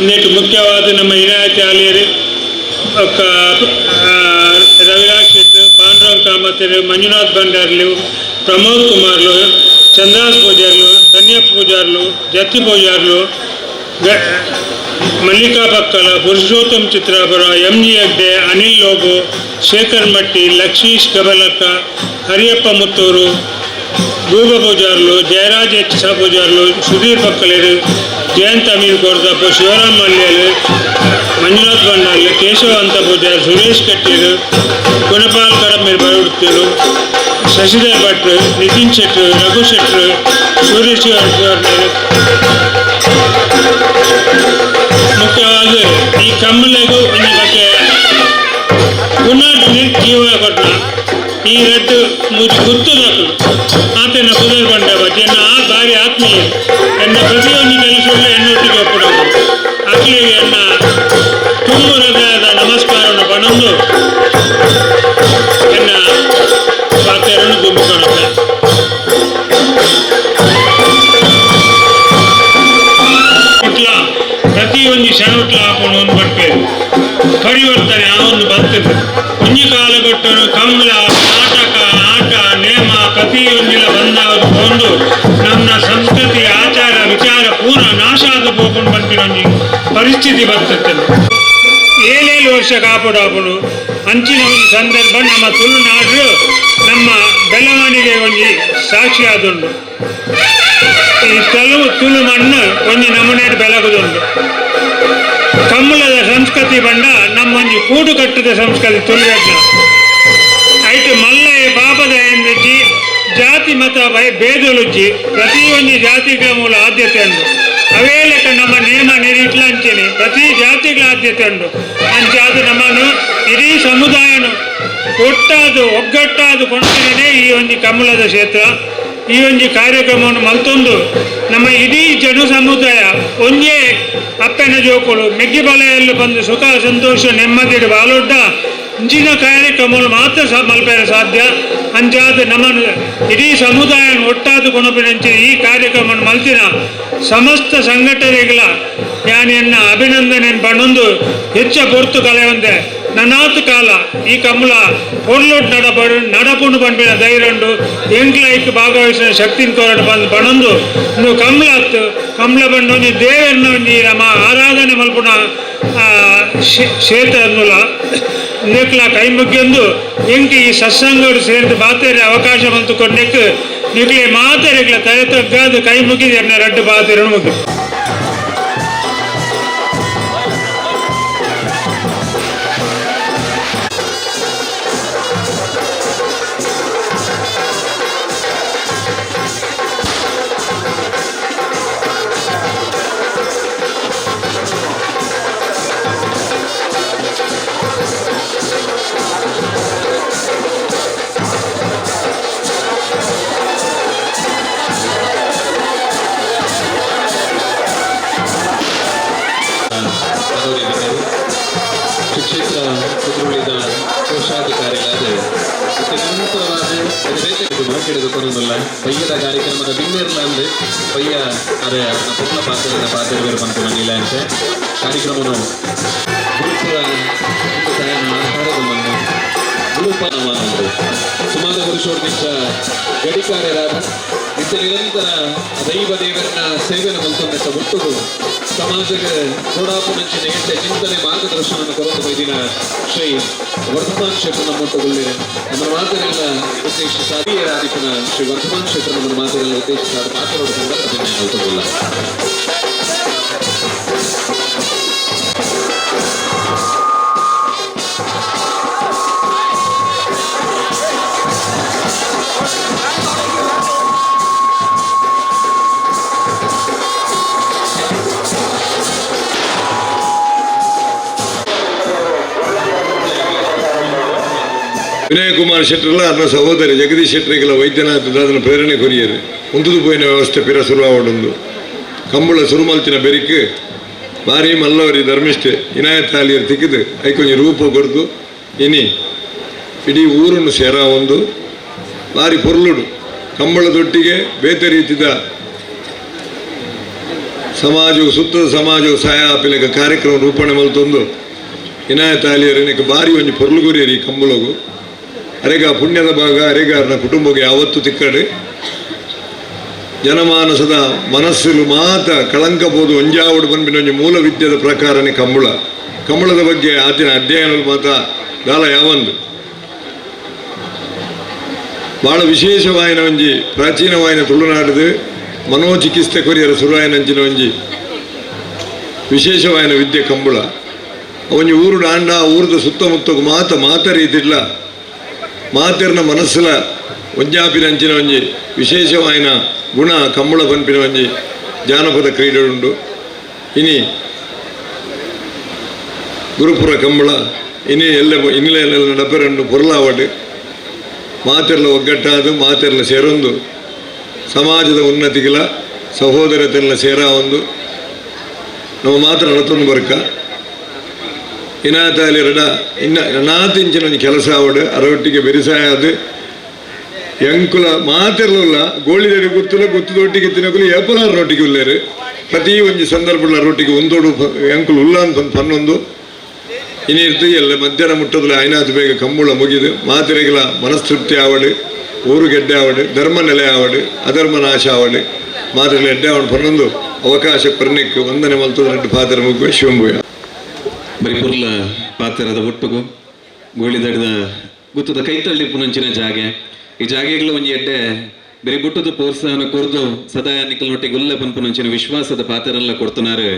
Speaker 4: ನೆಟ್ ಮುಖ್ಯವಾದ ನಮ್ಮ ಇನಾಯತಿ ಆಲಿಯರು ಬೊಕ್ಕ ರವಿರಾಜ್ ಶೆಟ್ಟಿ, ಪಾಂಡುರಂಗ ಕಾಮತೆರು, ಮಂಜುನಾಥ್ ಭಂಡಾರ್ಲು, ಪ್ರಮೋದ್ ಕುಮಾರ್ಲು, ಚಂದ್ರಾಸ್ ಪೂಜಾರ್ಲು, ಸನ್ಯಪ್ಪ ಪೂಜಾರ್ಲು, ಜತ್ತಿ ಪೂಜಾರ್ಲು, ಮಲ್ಲಿಕಾ ಪಕ್ಕಲ, ಪುರುಷೋತ್ತಮ್ ಚಿತ್ರಾಪುರ, ಎಂ ಜಿ ಹೆಗ್ಡೆ, ಅನಿಲ್ ಲೋಬೋ, ಶೇಖರ್ ಮಟ್ಟಿ, ಲಕ್ಷ್ಮೀಶ್ ಗಬಲಕ್ಕ, ಹರಿಯಪ್ಪ ಮುತ್ತೂರು, ಗೂಬ ಪೂಜಾರ್ಲು, ಜಯರಾಜ್ ಎಚ್ ಸಾ ಪೂಜಾರ್ಲು, ಸುಧೀರ್ ಪಕ್ಕಲೇರು, ಜಯಂತ್ ಅಮೀರ್ ಕೋರ್ದಪ್ಪ, ಶಿವರಾಮ್ ಮಲ್ಯಲು, ಮಂಜುನಾಥ್ ಭಂಡಾರ್ಲು, ಕೇಶವ ಅಂತ ಪೂಜಾರ್, ಸುರೇಶ್ ಕಟ್ಟೀರು, ಗುಣಪಾಲ್ ಕಡಂಬೀರ್ ಬರುಡ್ತೇರು, ಶಶಿಧರ್ ಭಟ್ರು, ನಿತಿನ್ ಶೆಟ್ರು, ರಘು ಶೆಟ್ರು, ಸೂರ್ಯ ಶಿವರ್ಣರು. ಮುಖ್ಯವಾಗಿ ಈ ಕಮ್ಮಲೆಗೂ ಒಂಜಿ ಬಗ್ಗೆ ಪುನರ್ ಜೀವ ಕೊಟ್ಟ ಈ ರಡ್ಡು ಮೂಜಿ ಗುತ್ತುದಕ್ಕಲು ಆತನ ಪುದರ್ ಬಂಡ ಎನ್ನ ಆ ಬಾರಿ ಆತ್ಮೀಯ ಎನ್ನ ಪ್ರತಿಯೊಂದು ಕೆಲಸವೂ ಎನ್ನೊಟ್ಟಿಗೆ ಒಪ್ಪಡೋದು ಅಕ್ಲಿಗೆ ಎನ್ನ ತುಂಬು ಹೃದಯದ ನಮಸ್ಕಾರವನ್ನು ಪಣಂದು ಎನ್ನ ಪಾತೆರನ್ನು ತುಂಬಿಕೊಳ್ಳುತ್ತೆ. ಪ್ರತಿಯೊಂದು ಶರಣುಟ್ಲ ಹಾಕೊಂಡು ಒಂದು ಬಟ್ಟೆ ಪರಿವರ್ತನೆ ಆ ಒಂದು ಬರ್ತದೆ. ಒಂಜಿ ಕಾಲಘಟ್ಟನು ಕಂಬಳ ನಾಟಕ ಆಟ ನೇಮ ಪ್ರತಿಯೊಂದಿಲ ಬಂದ ನಮ್ಮ ಸಂಸ್ಕೃತಿ ಆಚಾರ ವಿಚಾರ ಪೂರ ನಾಶ ಆದ ಪೋಕೊಂಡು ಬಂದಿನ ಒಂಜಿ ಪರಿಸ್ಥಿತಿ ಬರ್ತದೆ. ಏಳೇಳು ವರ್ಷ ಕಾಪಾಡಾಪುನು ಅಂಚಿನ ಒಂದು ಸಂದರ್ಭ ನಮ್ಮ ತುಳುನಾಡು ನಮ್ಮ ಬೆಳವಣಿಗೆ ಒಂಜಿ ಸಾಕ್ಷಿ ಆದುಂಡು. ಈ ತುಳು ಮಣ್ಣು ಒಂಜಿ ನಮೂನೆ ಬೆಳಗುದುಂಡು. ಕಂಬಳದ ಸಂಸ್ಕೃತಿ ಬಂಡ ನಮ್ಮೊಂಜಿ ಕೂಡು ಕಟ್ಟದ ಸಂಸ್ಕೃತಿ ತುಳುವೆಡ್ನ ಐಟು ಮಲ್ಲಯ್ಯ ಪಾಪದ ಎಂದಿಜ್ಜಿ ಜಾತಿ ಮತ ಭೇದಲುಜ್ಜಿ ಪ್ರತಿಯೊಂದು ಜಾತಿಗಳ ಮೂಲ ಆದ್ಯತೆ ಉಂಡು. ಅವೇ ಲೆಕ್ಕ ನಮ್ಮ ನೇಮ ನೆರಿಟ್ಲ ಅಂಚೆನೆ ಪ್ರತಿ ಜಾತಿಗಳ ಆದ್ಯತೆ ಉಂಡು. ಅಂಚಾದ ನಮ್ಮನ್ನು ಇಡೀ ಸಮುದಾಯನು ಒಟ್ಟಾದು ಒಗ್ಗಟ್ಟಾದು ಕೊಂಡೇ ಈ ಒಂದು ಕಂಬಳದ ಕ್ಷೇತ್ರ. ಈ ಒಂಜಿ ಕಾರ್ಯಕ್ರಮವನ್ನು ಮಲ್ತೊಂದು ನಮ್ಮ ಇಡೀ ಜನ ಸಮುದಾಯ ಒಂಜೇ ಅಪ್ಪನ ಜೋಕುಲು ಮೆಗ್ಗಿ ಬಲೆಯಲ್ಲಿ ಬಂದು ಸುಖ ಸಂತೋಷ ನೆಮ್ಮದಿ ಬಾಲೊಡ್ಡ ಇಂಚಿನ ಕಾರ್ಯಕ್ರಮಗಳು ಮಾತ್ರ ಮಲ್ಪೆರೆ ಸಾಧ್ಯ. ಅಂಚಾದ ನಮ್ಮ ಇಡೀ ಸಮುದಾಯ ಒಟ್ಟಾದ ಕೊನಪಿನಂಚೆ ಈ ಕಾರ್ಯಕ್ರಮವನ್ನು ಮಲ್ತಿನ ಸಮಸ್ತ ಸಂಘಟನೆಗಳ ಯಾನೆನ್ನ ಅಭಿನಂದನೆ ಪಣೊಂದು ಹೆಚ್ಚ ಪೊರ್ತು ಕಲೆ ನನಾತು ಕಾಲ ಈ ಕಮಲ ಪೊರ್ಲೊಟ್ಟು ನಡಪುಂಡು ಪನ್ಪಿನ ಧೈರ್ಯಂಡು ಎಂಕ್ಲೈಕ್ ಭಾಗವಹಿಸಿದ ಶಕ್ತಿನ ಕೋರಟ ಬಂದು ಪಣೊಂದು ಇಂದು ಕಮಲ ಅತ್ತು ಕಮಲ ಬಂದು ಒಂಜಿ ದೇವರನ್ನ ಒಂಜಿ ನಮ್ಮ ಆರಾಧನೆ ಮಲ್ಪುನ ಕ್ಷೇತ್ರ ಅನ್ನುಲ ಇಂದಕ್ಲ ಕೈ ಮುಗಿಯೊಂದು ಎಂಕ್ ಈ ಸತ್ಸಂಗಡು ಸೇರಿದ ಬಾತೇರೆ ಅವಕಾಶ ಬಂತು ಕೊಡ್ನೆಕ್ ನಿಕ್ಲೆ ಮಾತೆರೆಗ್ಲ ತಲೆ ತಗ್ಗಾದು ಕೈ ಮುಗಿದು ಎನ್ನ ರಡ್ಡು ಬಾತೇರನ್ನು ಮುಗಿ.
Speaker 2: ಕ್ಷೇತ್ರ ಕುದ್ರೋಳಿದ ಕೋಶಾಧಿಕಾರಿಗಳಾದ ಹಿಡಿದುಕೊಳ್ಳಲ್ಲ ಬಯ್ಯದ ಕಾರ್ಯಕ್ರಮದ ಬಿನ್ನೇರ್ಲ ಅಂದ್ರೆ ಬಯ್ಯ ಅರೆ ಪುಟ್ಲ ಪಾತ್ರದ ಪಾತ್ರೆ ಬಂತು ನೀಲ ಅಂತೆ ಕಾರ್ಯಕ್ರಮವನ್ನು ಗುರುಪುರ ಆಹಾರದ ಗುರುಪನವಾನಂದು ಸುಮಾರು ವರ್ಷೋರ್ದಿಂಚ ಗಡಿಕಾರ್ಯರಾದ ನಿತ್ಯ ನಿರಂತರ ದೈವ ದೇವರನ್ನ ಸೇವೆನ ಮಲ್ತೊಂದೆತ್ತ ಒಟ್ಟುಗು ಸಮಾಜಕ್ಕೆ ಗೋಡಾಪುನಂಚಿನ ಎಡ್ಡೆ ಚಿಂತನೆ ಮಾರ್ಗದರ್ಶನವನ್ನು ಕೊರತು ಬೈದಿನ ಶ್ರೀ ವರ್ಧಮಾನ್ ಶೆಟ್ಟರ್ ನಮ್ಮೊಟ್ಟುಗೊಳ್ಳಿರೆ ನಮ್ಮ ಮಾತುಗಳ ಉದ್ದೇಶಿಸ ಹಿರಿಯರಾದಿಪುನ ಶ್ರೀ ವರ್ಧಮಾನ್ ಶೆಟ್ಟರ್ ನಮ್ಮ ಮಾತುಗಳ ಉದ್ದೇಶಿಸಾದ ಮಾತನಾಡುವ ಸಂದರ್ಭದಲ್ಲಿ ಮಲ್ತೊಂದಿಲ್ಲ.
Speaker 5: ವಿನಯ್ ಕುಮಾರ್ ಶೆಟ್ಟರ್ಲ ಅನ್ನ ಸಹೋದರಿ ಜಗದೀಶ್ ಶೆಟ್ಟರಿಗೆಲ್ಲ ವೈದ್ಯನಾಥ ದಾದನ ಪ್ರೇರಣೆ ಕೊರಿಯರು ಉಂತುದು ಪೋಯಿನ ವ್ಯವಸ್ಥೆ ಪಿರ ಸುರುವಾವಡೊಂದು ಕಂಬಳ ಸುರುಮಲ್ತಿನ ಬೆರಿಕ್ ಬಾರಿ ಮಲ್ಲವರಿ ಧರ್ಮಿಷ್ಠೆ ಇನಾಯತ್ ಆಲಿಯರ್ ತಿಕ್ಕಿದು ಐಕೊಂಜಿ ರೂಪ ಕೊರ್ದು ಇನಿ ಇಡೀ ಊರನ್ನು ಸೇರ ಒಂದು ಬಾರಿ ಪೊರ್ಲುಡು ಕಂಬಳದೊಟ್ಟಿಗೆ ಬೇತೆ ರೀತಿದ ಸಮಾಜವು ಸುತ್ತದ ಸಮಾಜವು ಸಹಾಯ ಆಪಿಲಕ ಕಾರ್ಯಕ್ರಮ ರೂಪಣೆ ಮಲ್ತೊಂದು ಇನಾಯತ್ ಆಲಿಯರ್ ಇನಕ್ಕೆ ಬಾರಿ ಒಂಜಿ ಪೊರ್ಲುಗುರಿಯರಿ ಕಂಬಳಗು ಅರೆಗ ಪುಣ್ಯದ ಭಾಗ ಅರೆಗ ಅರ್ನ ಕುಟುಂಬಕ್ಕೆ ಯಾವತ್ತು ತಿಕ್ಕಡೆ ಜನಮಾನಸದ ಮನಸ್ಸು ಮಾತ ಕಳಂಕಬೋದು ಒಂಜಾವಡು ಬಂದ್ಬಿನ ಒಂಜಿ ಮೂಲ ವಿದ್ಯೆದ ಪ್ರಕಾರನೇ ಕಂಬಳ. ಕಂಬಳದ ಬಗ್ಗೆ ಆತಿನ ಅಧ್ಯಯನ ಮಾತ ದಾಲ ಯಾವಂದು ಭಾಳ ವಿಶೇಷವಾಯಿನ ಒಂಜಿ ಪ್ರಾಚೀನವಾಯಿನ ತುಳುನಾಡದು ಮನೋಚಿಕಿತ್ಸೆ ಕೊರಿಯರ ಸುರುವಾಯಿನಂಚಿನ ಒಂಜಿ ವಿಶೇಷವಾಯಿನ ವಿದ್ಯೆ ಕಂಬಳ. ಒಂಜಿ ಊರು ದಾಂಡ ಊರದ ಸುತ್ತಮುತ್ತ ಮಾತ ಮಾತ ರೀತಿಡ್ಲ ಮಾತೆರ್ನ ಮನಸ್ಸುಲ ಒಂಜಾಪಿನ ಅಂಚಿನ ಒಂಜಿ ವಿಶೇಷವಾಯಿನ ಗುಣ ಕಂಬಳ ಪನ್ಪಿನ ಒಂಜಿ ಜಾನಪದ ಕ್ರೀಡೆ ಉಂಡು. ಇನಿ ಗುರುಪುರ ಕಂಬಳ ಇನಿ ಎಲ್ಲ ಇನ್ನಿಲ ಎಲ್ಲ ನಡಪೆರಂಡು ಪೊರ್ಲಾವಡು ಮಾತೆರ್ಲ ಒಗ್ಗಟ್ಟಾದು ಮಾತೆರ್ಲ ಸೇರೊಂದು ಸಮಾಜದ ಉನ್ನತಿಗಿಲ ಸಹೋದರತೆಲ್ಲ ಸೇರ ಒಂದು ನಮ್ಮ ಮಾತ್ರ ನಡತೊಂದು ಬರ್ಕ ಇನಾತಾಲಿ ರಡ ಇನ್ನ ನಾತಿಂಚಿನ ಒಂಜಿ ಕೆಲಸ ಆವಡು ಅರೊಟ್ಟಿಗೆ ಬೆರಿಸಾಯ ಅದು ಎಂಕುಲ ಮಾತಿರ್ಲಿಲ್ಲ ಗೋಳಿದಡಿ ಗೊತ್ತಿಲ್ಲ ಗೊತ್ತದೊಟ್ಟಿಗೆ ತಿನ್ನಕುಲು ಏಪಲಾರ ರೊಟ್ಟಿಗೆ ಉಲ್ಲೇರು ಪ್ರತಿ ಒಂಜಿ ಸಂದರ್ಭದ ರೊಟ್ಟಿಗೆ ಒಂದೋಡು ಎಂಕುಲು ಉಲ್ಲ ಅಂತ ಪನ್ನೊಂದು ಇನಿರ್ತು ಎಲ್ಲ ಮಧ್ಯಾಹ್ನ ಮುಟ್ಟದಲ್ಲ ಐನಾತು ಬೇಗ ಕಂಬುಳ ಮುಗಿದು ಮಾತಿರೆಗಿಲ ಮನಸ್ತೃಪ್ತಿ ಆವಡು ಊರು ಗೆಡ್ಡೆ ಆವಡು ಧರ್ಮ ನೆಲೆ ಆವಡು ಅಧರ್ಮ ನಾಶ ಆವಡು ಮಾತಿರೆಗಳ ಎಡ್ಡೆ ಆವಡು ಪನ್ನೊಂದು ಅವಕಾಶ ಪರ್ನಿಕ್ ವಂದನೆ ಮಲ್ತದ ರೆಡ್ಡು ಪಾತ್ರ ಮುಗ್గు ಶಿವಂಬುಯ.
Speaker 2: ಬರಿಪುರ್ಲ ಪಾತ್ರದ ಒಟ್ಟುಗು ಗೋಳಿದಡಿದ ಗುತ್ತದ ಕೈತಳ್ಳಿ ಪುನಂಚಿನ ಜಾಗೆ ಈ ಜಾಗೆಗಳ ಒಂಜಿ ಎಡ್ಡೆ ಬೆರಿ ಗುಟ್ಟದ ಪ್ರೋತ್ಸಾಹನ ಕೊರ್ದು ಸದಾ ನಿಕ್ಕಲ್ನೊಟ್ಟಿಗೆ ಗುಲ್ಲ ಪನ್ಪುನಂಚಿನ ವಿಶ್ವಾಸದ ಪಾತ್ರರೆಲ್ಲ ಕೊಡ್ತನಾರು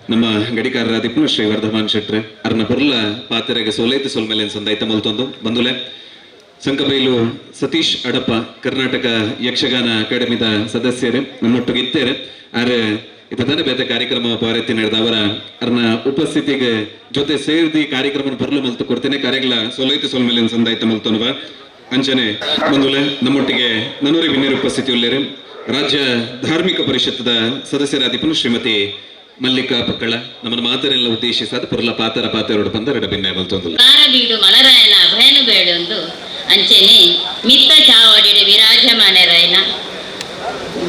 Speaker 2: ನಮ್ಮ ಗಡಿಕಾರರಾದಿಪ್ಪು ಶ್ರೀ ವರ್ಧಮಾನ್ ಶೆಟ್ರೆ ಅರ್ನ ಪುರ್ಲ ಪಾತ್ರೆಗೆ ಸೋಲೈತೆ ಸೋಲ್ಮೇಲೆ ಸಂದಾಯ್ತ ಮಲ್ತೊಂದು ಬಂದುಲೆ ಸಂಕಬೈಲು ಸತೀಶ್ ಅಡಪ್ಪ ಕರ್ನಾಟಕ ಯಕ್ಷಗಾನ ಅಕಾಡೆಮಿದ ಸದಸ್ಯರೇ ನಮ್ಮೊಟ್ಟಿಗೆ ಇತ್ತೇರೆ ಆರೆ ಇತದಾನೆ ಬೇತೆ ಕಾರ್ಯಕ್ರಮ ಪಾರೆತ್ತಿ ನಡೆದ ಅವರ ಅರ್ನ ಉಪಸ್ಥಿತಿಗೆ ಜೊತೆ ಸೇರಿದಿ ಕಾರ್ಯಕ್ರಮ ಪೊರ್ಲು ಮಲ್ತು ಕೊಡ್ತೇನೆ ಕಾರ್ಯಗಳ ಸೊಲೈತೆ ಸೋಲ್ಮೇಲೆ ಸಂದಾಯ್ತ ಮಲ್ತೊನುವ. ಅಂಚನೆ ಬಂಧುಲೆ ನಮ್ಮೊಟ್ಟಿಗೆ ನನೂರಿ ಬಿನ್ನೇರು ಉಪಸ್ಥಿತಿ ಉಳ್ಳೇರು ರಾಜ್ಯ ಧಾರ್ಮಿಕ ಪರಿಷತ್ತದ ಸದಸ್ಯರಾದಿಪನು ಶ್ರೀಮತಿ ಮಲ್ಲಿಕಾ ಪಕ್ಕಳ ನಮ್ಮನ್ನು ಮಾತರೆಲ್ಲ ಉದ್ದೇಶಿಸಾದ ಪುರ್ಲ ಪಾತರ ಪಾತೆರೋಡು ಬಂದ ರಡ ಭಿನ್ನ ಬಲ್ತೊಂದುಲ್ಲ
Speaker 6: ಬೀಡು ಮಲರಾಯನ ಅಭಯನು ಬೇಡೊಂದು ಅಂಚನೆ ಮಿತ್ತ ಚಾವಡಿಡು ವಿರಾಜಮಾನರಾಯನ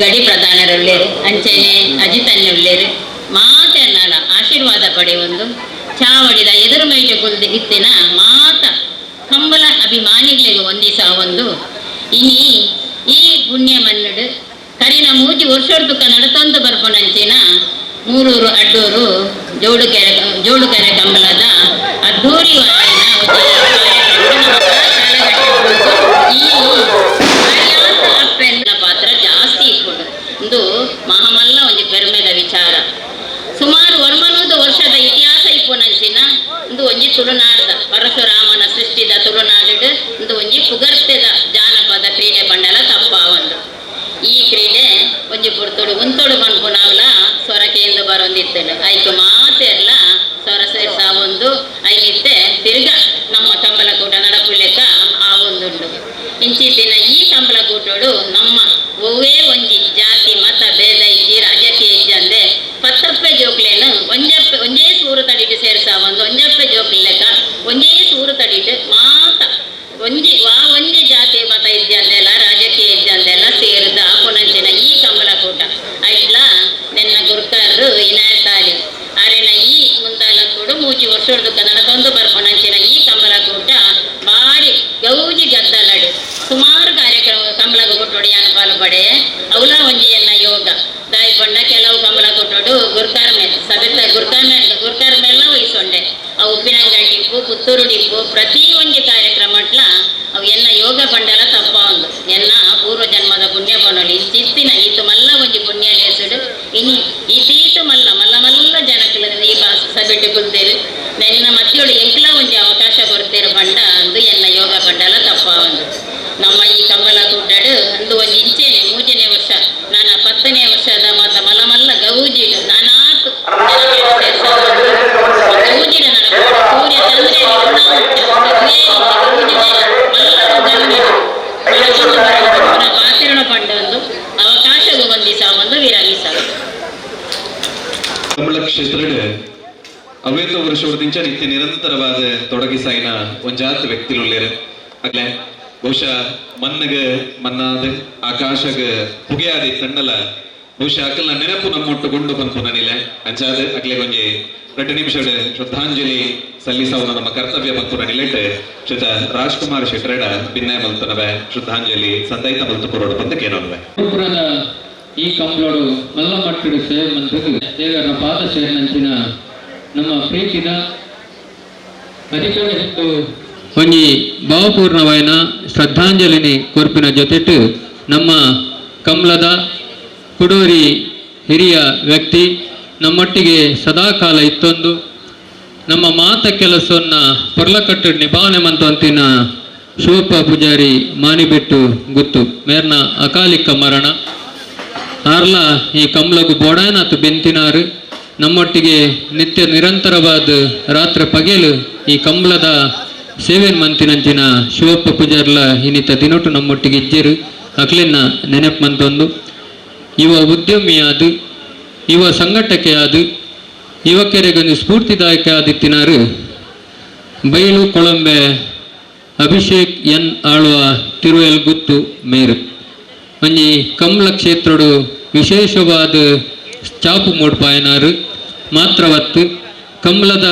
Speaker 6: ಗಡಿ ಪ್ರಧಾನರುಳ್ಳೇರು ಅಂಚನೆ ಅಜಿತನ್ನುಳ್ಳೇರು ಮಾತೆನ್ನಾಲ ಆಶೀರ್ವಾದ ಪಡೆಯೊಂದು ಚಾವಡಿದ ಎದುರು ಮೈಟು ಕುಲ್ದು ಇತ್ತಿನ ಮಾತ ಕಂಬಲ ಅಭಿಮಾನಿಗಳಿಗೆ ಒಂದಿಸ ಒಂದು ಇನಿ ಈ ಪುಣ್ಯ ಮನ್ನುಡು ಕರಿನ ಮೂಜಿ ವರ್ಷದ ನಡತೊಂದು ಬರ್ಪುನಂಚಿನ ಮೂರೂರು ಅಡ್ಡೂರು ಜೋಡುಕೆರೆ ಜೋಡುಕೆರೆ ಕಂಬಳದ ಅದ್ಧೂರಿ ವಾಯಿನ ಈ ಅಪ್ಪೆನ್ನ ಪಾತ್ರ ಜಾಸ್ತಿ ಇಟ್ಕೊಂಡು ಇಂದು ಮಹಾಮಲ್ಲ ಒಂದು ಪೆರ್ಮೆದ ವಿಚಾರ. ಸುಮಾರು ವರ್ಮನೂದು ವರ್ಷದ ಇತಿಹಾಸ ಇಪ್ಪುನಂಚಿನ ಇಂದು ಒಂಜಿ ತುಳುನಾಡ್ದ ಪರಶುರಾಮನ ಸೃಷ್ಟಿದ ತುಳುನಾಡು ಇಂದು ಒಂಜಿ ಪುಗರ್ತೆದ ಜಾನಪದ ಕ್ರೀಡೆ ಪಂಡಲ ತಪ್ಪ ಒಂದು. ಈ ಕ್ರೀಡೆ ಒಂಜಿ ಪುರ್ತುಡು ಉಂತೊಡು ಪನ್ಪುನವಲ ಸೊರಕೆಯಿಂದ ಬರೊಂದಿತ್ತೇನೆ ಐಕು ಮಾತೆರ್ಲ ಸೊರ ಸೇರ್ಸಾವೊಂದು ಐನಿತ್ತೆ ತಿರ್ಗ ನಮ್ಮ ಕಂಬಲಕೂಟ ನಡಪುಲೆಕ್ಕ ಆ ಒಂದುಂಡು. ಇಂಚಿತ್ತಿನ ಈ ಕಂಬಲಕೂಟೋಡು ನಮ್ಮ ಒವ್ವೇ ಒಂಜಿ ಜಾತಿ ಮತ ಭೇದ ಇಜ್ಜಿ ರಾಜಕೀಯ ಇಜ್ಜಿ ಅಂದೆ ಪತ್ತಪ್ಪೆ ಜೋಕ್ಲೇನು ಒಂಜಪ್ಪೆ ಒಂಜೇ ಸೂರು ತಡಿಟ್ಟು ಸೇರ್ಸಾವೊಂದು ಒಂಜಪ್ಪೆ ಜೋಕ್ಲೆಕ್ಕ ಒಂಜೇ ಸೂರು ತಡಿಟ್ಟು ಮಾತ ಒಂಜಿ ವಾ ಒಂಜಿ ಜಾತಿ ಮತ ಇದ್ದಂದೆಲ್ಲ ರಾಜಕೀಯ ಇದ್ದಂದೆಲ್ಲ ಸೇರಿದ ಪುನಂಚಿನ ಈ ಕಂಬಳಕೂಟ ಐಟ್ಲ ನಿನ್ನ ಗುರ್ಕಾರರು ಇನಾಯತಾಲಿ ಅರೆನ ಈ ಮುಂದಾಲ ಕೂಡ ಮೂಜಿ ವರ್ಷದ ನಡತೊಂದು ಬರ್ಪುನಂಚಿನ ಈ ಕಂಬಳಕೂಟ ಬಾರಿ ಗೌಜಿ ಗದ್ದಲಡು ಸುಮಾರು ಕಾರ್ಯಕ್ರಮ ಕಂಬಳ ಕೊಟ್ಟೋಡು ಯಾನ ಪಾಲು ಪಡೆ ಅವಲ ಒಂಜಿ ಎನ್ನ ಯೋಗ ದಾಯಿ ಪಂಡ ಕೆಲವು ಕಂಬಳ ಕೊಟ್ಟೋಡು ಗುರ್ಕಾರ್ಮೆ ಸಭೆತ ಗುರ್ಕಾರ್ಮೆ ಗುರ್ಕಾರ್ಮೆಲ್ಲ ವಹಿಸೊಂಡೆ ಅವು ಉಪ್ಪಿನಂಗಡಿಪ್ಪು ಪುತ್ತೂರು ಡಿಪ್ಪು ಪ್ರತಿ ಒಂಜಿ ಕಾರ್ಯಕ್ರಮಟ್ಲ ಅವು ಎನ್ನ ಯೋಗ ಪಂಡಲ ತಪ್ಪ ಒಂದು ಎನ್ನ ಪೂರ್ವ ಜನ್ಮದ ಪುಣ್ಯ ಪನೊಲಿ ಚಿತ್ತಿನ ಈತು ಮಲ್ಲ ಒಂಜಿ ಪುಣ್ಯ ಲೇಸುಡು ಇನಿ ಈತೀತು ಮಲ್ಲ ಮಲ್ಲ ಮಲ್ಲ ಜನಕ್ಲ ಈ ಸಭೆಟ್ಟು ಕುಲ್ತೇರು ನೆನ್ನ ಮತ್ತಿಯೋಡು ಎಂಕ್ಲ ಒಂಜಿ ಅವಕಾಶ ಕೊಡ್ತೇರು ಪಂಡ ಅಂದು ಎನ್ನ ಯೋಗ ಪಂಡಲ ತಪ್ಪ ಒಂದು. ನಮ್ಮ ಈ ಕಂಬಳ ಕೂಟಡು ಅಂದು ಒಂಜಿ ಇಂಚೇನೆ ಮೂಜನೇ ವರ್ಷ ನಾನ 10ನೇ ವರ್ಷದ ಮಾತ ಮಲ್ಲ ಮಲ್ಲ ಗೌಜಿಡು ನಾನಾತು ಗೌಜಿಡು ನನ್ನ ಸೂರ್ಯ ಚಂದ್ರ ಪಾತಿರಣ ಪಂಡೊಂದು ಅವಕಾಶವು ಬಂದಿಸ ಒಂದು ವಿರಮಿಸ.
Speaker 2: ಕಮಲ ಕ್ಷೇತ್ರದ ಅವೇತ ವರ್ಷದಿಂದ ನಿತ್ಯ ನಿರಂತರವಾದ ತೊಡಗಿಸಾಯಿನ ಒಂಜಾತ ವ್ಯಕ್ತಿಲುಳ್ಳೇರು ಅಗ್ಲೆ ಬಹುಶಃ ಮನ್ನಗ ಮನ್ನಾದ ಆಕಾಶಗ ಪುಗೆಯಾದಿ ಸಣ್ಣಲ ಬಹುಶಃ ಅಕಲ್ನ ನೆನಪು ನಮ್ಮೊಟ್ಟು ಗುಂಡು ಪನ್ಪು ನನಿಲೆ ಅಂಚಾದ ಅಕ್ಲೆ ಒಂಜಿ 2 ನಿಮಿಷದ ಶ್ರದ್ಧಾಂಜಲಿ ಸಲ್ಲಿಸವನ ನಮ್ಮ ಕರ್ತವ್ಯ ಪನ್ಪು ನನಿಲೆಟ್ ಶ್ರೀತ ರಾಜ್ಕುಮಾರ್ ಶೆಟ್ಟರೆಡ ಭಿನ್ನಯ ಮಲ್ತನವೆ ಶ್ರದ್ಧಾಂಜಲಿ ಸಂದೈತ ಮಲ್ತು ಕೊರೋಡು ಪಂದಕ್ಕೇನೋನವೆ.
Speaker 3: ಗುರುಪುರದ ಈ ಕಂಬಳೋಡು ಮಲ್ಲ ಮಟ್ಟಡು ಸೇವೆ ಮಂತ್ರಿಗೆ ದೇವರ ಪಾದ ಸೇರಿನಂಚಿನ ನಮ್ಮ ಪ್ರೀತಿದ ಅಧಿಕಾರ ಒಂಜಿ ಭಾವಪೂರ್ಣವಾಯಿನ ಶ್ರದ್ಧಾಂಜಲಿನಿ ಕೊರ್ಪಿನ ಜೊತೆಟು ನಮ್ಮ ಕಮಲದ ಕುಡೂರಿ ಹಿರಿಯ ವ್ಯಕ್ತಿ ನಮ್ಮೊಟ್ಟಿಗೆ ಸದಾಕಾಲ ಇತ್ತೊಂದು ನಮ್ಮ ಮಾತ ಕೆಲಸವನ್ನು ಪೊರ್ಲಕಟ್ಟು ನಿಭಾವನೆ ಮಂತಂತಿನ ಶಿವಪ್ಪ ಪೂಜಾರಿ ಮಾನಿಬೆಟ್ಟು ಗುತ್ತು ಮೇರ್ನ ಅಕಾಲಿಕ ಮರಣ ಆರ್ಲ ಈ ಕಮಲಗು ಬೋಡಾಯನಾತು ಬೆಂತಿನಾರು ನಮ್ಮೊಟ್ಟಿಗೆ ನಿತ್ಯ ನಿರಂತರವಾದ ರಾತ್ರಿ ಪಗೆಲು ಈ ಕಂಬಳದ ಸೇವೆನ್ ಮಂತಿನಂಚಿನ ಶಿವಪ್ಪ ಪೂಜಾರ್ಲ ಇನ್ನಿತ ದಿನೊಟ್ಟು ನಮ್ಮೊಟ್ಟಿಗೆ ಇಜ್ಜೆರು ಅಕ್ಲೆನ್ನ ನೆನಪು ಮಂತೊಂದು ಇವ ಉದ್ಯಮಿಯಾದ ಇವ ಸಂಘಟಕೆಯಾದ ಯುವಕರಿಗೊಂದು ಸ್ಫೂರ್ತಿದಾಯಕ ಆದಿತ್ತಿನಾರು ಬೈಲು ಕೊಳಂಬೆ ಅಭಿಷೇಕ್ ಎನ್ ಆಳ್ವ ತಿರುವೆಲ್ ಗುತ್ತು ಮೇರು ಒಂಜಿ ಕಮಲ ಕ್ಷೇತ್ರಡು ವಿಶೇಷವಾದ ಚಾಪು ಮೂಡ್ಪಾಯನಾರು ಮಾತ್ರವತ್ತು ಕಮಲದ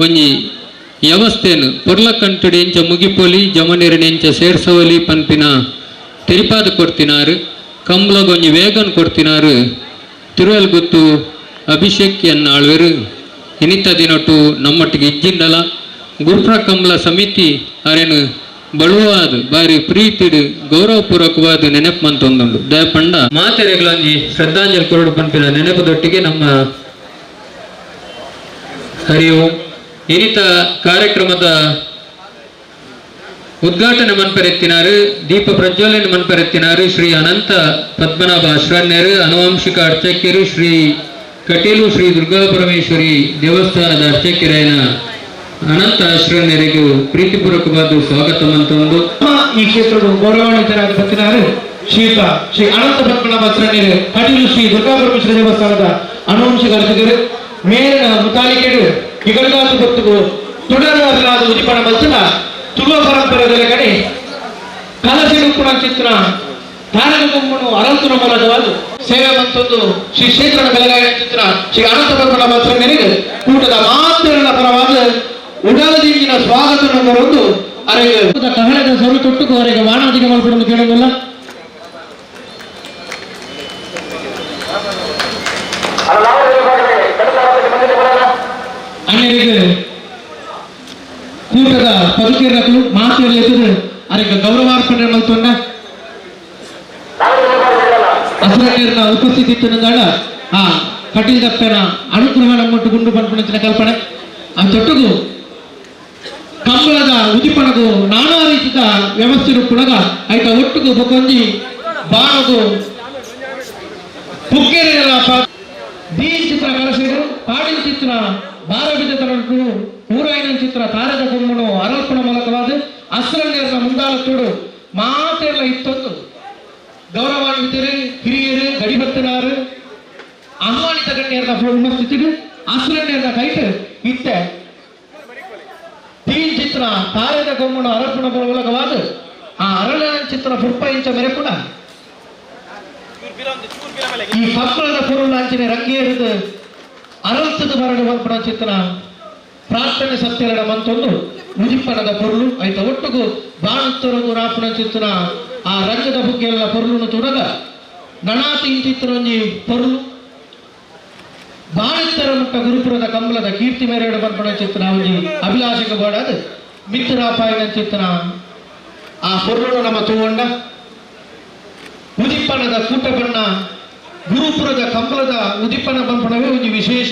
Speaker 3: ಒಂಜಿ ವ್ಯವಸ್ಥೆನು ಪೊರ್ಲಕಂಟುಡು ಎಂಚ ಮುಗಿಪೊಲಿ ಜಮನೀರಿನ ಎಂಚ ಸೇರ್ಸವಲಿ ಪನ್ಪಿನ ತೆರಿಪಾದ ಕೊಡ್ತಿನಾರು ಕಮಲಗೊಂಜಿ ವೇಗನ್ ಕೊಡ್ತಿನಾರು ತಿರುವೆಲ್ ಗುತ್ತು ಅಭಿಷೇಕ್ ಎನ್ ಆಳ್ವೆರು ಇನಿತ ದಿನೊಟ್ಟು ನಮ್ಮೊಟ್ಟಿಗೆ ಇಜ್ಜಿಂಡಲ ಗುರ್ಪ್ರ ಕಮಲ ಸಮಿತಿ ಅರೆನು ಬಳುವಾದ ಬಾರಿ ಪ್ರೀತಿಡು ಗೌರವಪೂರ್ವಕವಾದ ನೆನಪು ಮಂತೊಂದುಂಡು ದಯಪಂಡ ಮಾತೆರೆಗಳೊಂಜಿ ಶ್ರದ್ಧಾಂಜಲಿ ಕೊರಡು ಪನ್ಪಿನ ನೆನಪುದೊಟ್ಟಿಗೆ ನಮ್ಮ ಹರಿ ಓಂ. ಇನಿತ ಕಾರ್ಯಕ್ರಮದ ಉದ್ಘಾಟನೆ ಮನ್ಪರೆತ್ತಿನಾರು ದೀಪ ಪ್ರಜ್ವಲನೆ ಮನ್ಪರೆತ್ತಿನಾರು ಶ್ರೀ ಅನಂತ ಪದ್ಮನಾಭ ಅಶ್ರಣ್ಯರು ಅನುವಂಶಿಕ ಅರ್ಚಕರು ಶ್ರೀ ಕಟೀಲು ಶ್ರೀ ದುರ್ಗಾ ಪರಮೇಶ್ವರಿ ದೇವಸ್ಥಾನದ ಅರ್ಚಕರಾಯನ ಅನಂತ ಅಶ್ರಣ್ಯರಿಗೂ ಪ್ರೀತಿಪೂರ್ವಕವಾದ ಸ್ವಾಗತ ಮಂತೊಂದು.
Speaker 1: ಈ ಕ್ಷೇತ್ರದ ಗೌರವಾನ್ವಿತರಾದ ಬತ್ತಿನಾರು ಶ್ರೀಯುತ ಶ್ರೀ ಅನಂತ ಪದ್ಮನಾಭ ಅಸ್ರಣ್ಯರು ಕಟೀಲು ಶ್ರೀ ದುರ್ಗಾಪರಮೇಶ್ವರ ದೇವಸ್ಥಾನದ ಅನುವಂಶಿಕ ಅರ್ಚಕರು ಮೇಲಿನ ಮುತಾಲಿಕೆಡು ಇಗಲ್ದಾತು ಗೊತ್ತುಗು ತುಡರಾದ ಉದಿಪಣ ಮಲ್ತನ ತುಳುವ ಪರಂಪರೆದ ಕಡೆ ಕಲಸಿಡುಪ್ಪುಣ ಚಿತ್ರ ತಾರಕ ಕೊಂಬುನು ಅರಂತುನ ಮೂಲಕವಾದ ಸೇವೆ ಮತ್ತೊಂದು ಶ್ರೀ ಕ್ಷೇತ್ರದ ಬೆಳಗಾಯ ಚಿತ್ರ ಶ್ರೀ ಅನಂತ ಪದ್ಮನಾಭ ಅಸ್ರಣ್ಯರಿಗೆ ಕೂಟದ ಮಾತ್ರ ಪರವಾದ ಉಡಲದಿಂಗಿನ ಸ್ವಾಗತ ಬರೊಂದು ಅರೆಗೆ ಕಹಳೆದ ಸೊರು ತೊಟ್ಟುಕು ಅವರಿಗೆ ವಾಣಾದಿಗೆ ಮಲ್ಪಡಲು ಕೇಳೋದಿಲ್ಲ. ಅಣ್ಣರಿಗೆ ಕೂಟದ ಪದುಕೀರಕಲು ಮಾತಿರಲಿದ್ದು ಅರೆಗೆ ಗೌರವಾರ್ಪಣೆ ಮಲ್ತೊಂಡ ಅಸುರಣ್ಯರನ್ನ ಉಪಸ್ಥಿತಿ ಇತ್ತು ಆ ಕಟೀಲ್ ದಪ್ಪೆನ ಅನುಗ್ರಹ ನಮ್ಮೊಟ್ಟು ಗುಂಡು ಪನ್ಪುಣಂಚಿನ ಕಲ್ಪನೆ ಆ ತೊಟ್ಟುಗು ಕಂಬಳದ ಉದಿಪಣಗು ನಾನಾ ರೀತಿಯ ವ್ಯವಸ್ಥೆ ಪುಣಗ ಐತ ಒಟ್ಟುಗು ಬೊಕೊಂಜಿ ಬಾಣಗು ಪುಕ್ಕೇರಿನ ದೀನ್ ಚಿತ್ರ ಕಲಸಿರು ಪಾಡಿನ ಚಿತ್ರ ಬಾರಬಿದ್ದ ತನಟು ಊರಾಯಿನ ಚಿತ್ರ ತಾರದ ಕೊಮ್ಮುನು ಅರಲ್ಪಣ ಮೂಲಕವಾದ ಅಸ್ರಣ್ಯರ ಮುಂದಾಲತ್ತೋಡು ಮಾತೆಲ್ಲ ಇತ್ತೊಂದು ಗೌರವಾನ್ವಿತರು ಹಿರಿಯರು ಗಡಿಬತ್ತನಾರು ಆಹ್ವಾನಿತ ಗಣ್ಯರ ಉಪಸ್ಥಿತಿರು ಅಸ್ರಣ್ಯರ ಕೈಟ್ ಇತ್ತೆ ತೀನ್ ಚಿತ್ರ ತಾರದ ಕೊಮ್ಮುನು ಅರಲ್ಪಣ ಮೂಲಕವಾದ ಆ ಅರಳಿನ ಚಿತ್ರ ಪುರ್ಪ ಇಂಚ ಮೆರೆಪುಣ ಈ ಕಂಬಳದ ಪೊರುಳಾಂಚಿನ ರಂಗೇರಿದು ಅರಲ್ತದ ಬರಡು ಬಂಪಣ ಚಿತ್ರ ಪ್ರಾರ್ಥನೆ ಸತ್ಯರಡ ಮಂತೊಂದು ಉದಿಪ್ಪಣದ ಪೊರುಳು ಐತ ಒಟ್ಟುಗು ಬಾಣುತ್ತರಗು ರಾಪಣ ಚಿತ್ರ ಆ ರಂಗದ ಬುಗ್ಗೆಲ್ಲ ಪೊರುಳುನು ತುಡಗ ನಣಾತಿ ಇಂಚಿತ್ರೊಂಜಿ ಪೊರುಳು ಬಾಣುತ್ತರ ಮುಟ್ಟ ಗುರುಪುರದ ಕಂಬಳದ ಕೀರ್ತಿ ಮೇರೆಡ ಬಂಪಣ ಚಿತ್ರ ಒಂಜಿ ಅಭಿಲಾಷಕ ಬೋಡಾದ ಮಿತ್ರರಾಪಾಯಿನ ಚಿತ್ರ ಆ ಪೊರುಳು ನಮ್ಮ ತೂವಂಡ ಉದಿಪ್ಪಣದ ಕೂಟಬಣ್ಣ ಗುರುಪುರದ ಕಂಬಳದ ಉದಿಪ್ಪಣ ಬಂಪಣವೇ ಒಂದು ವಿಶೇಷ.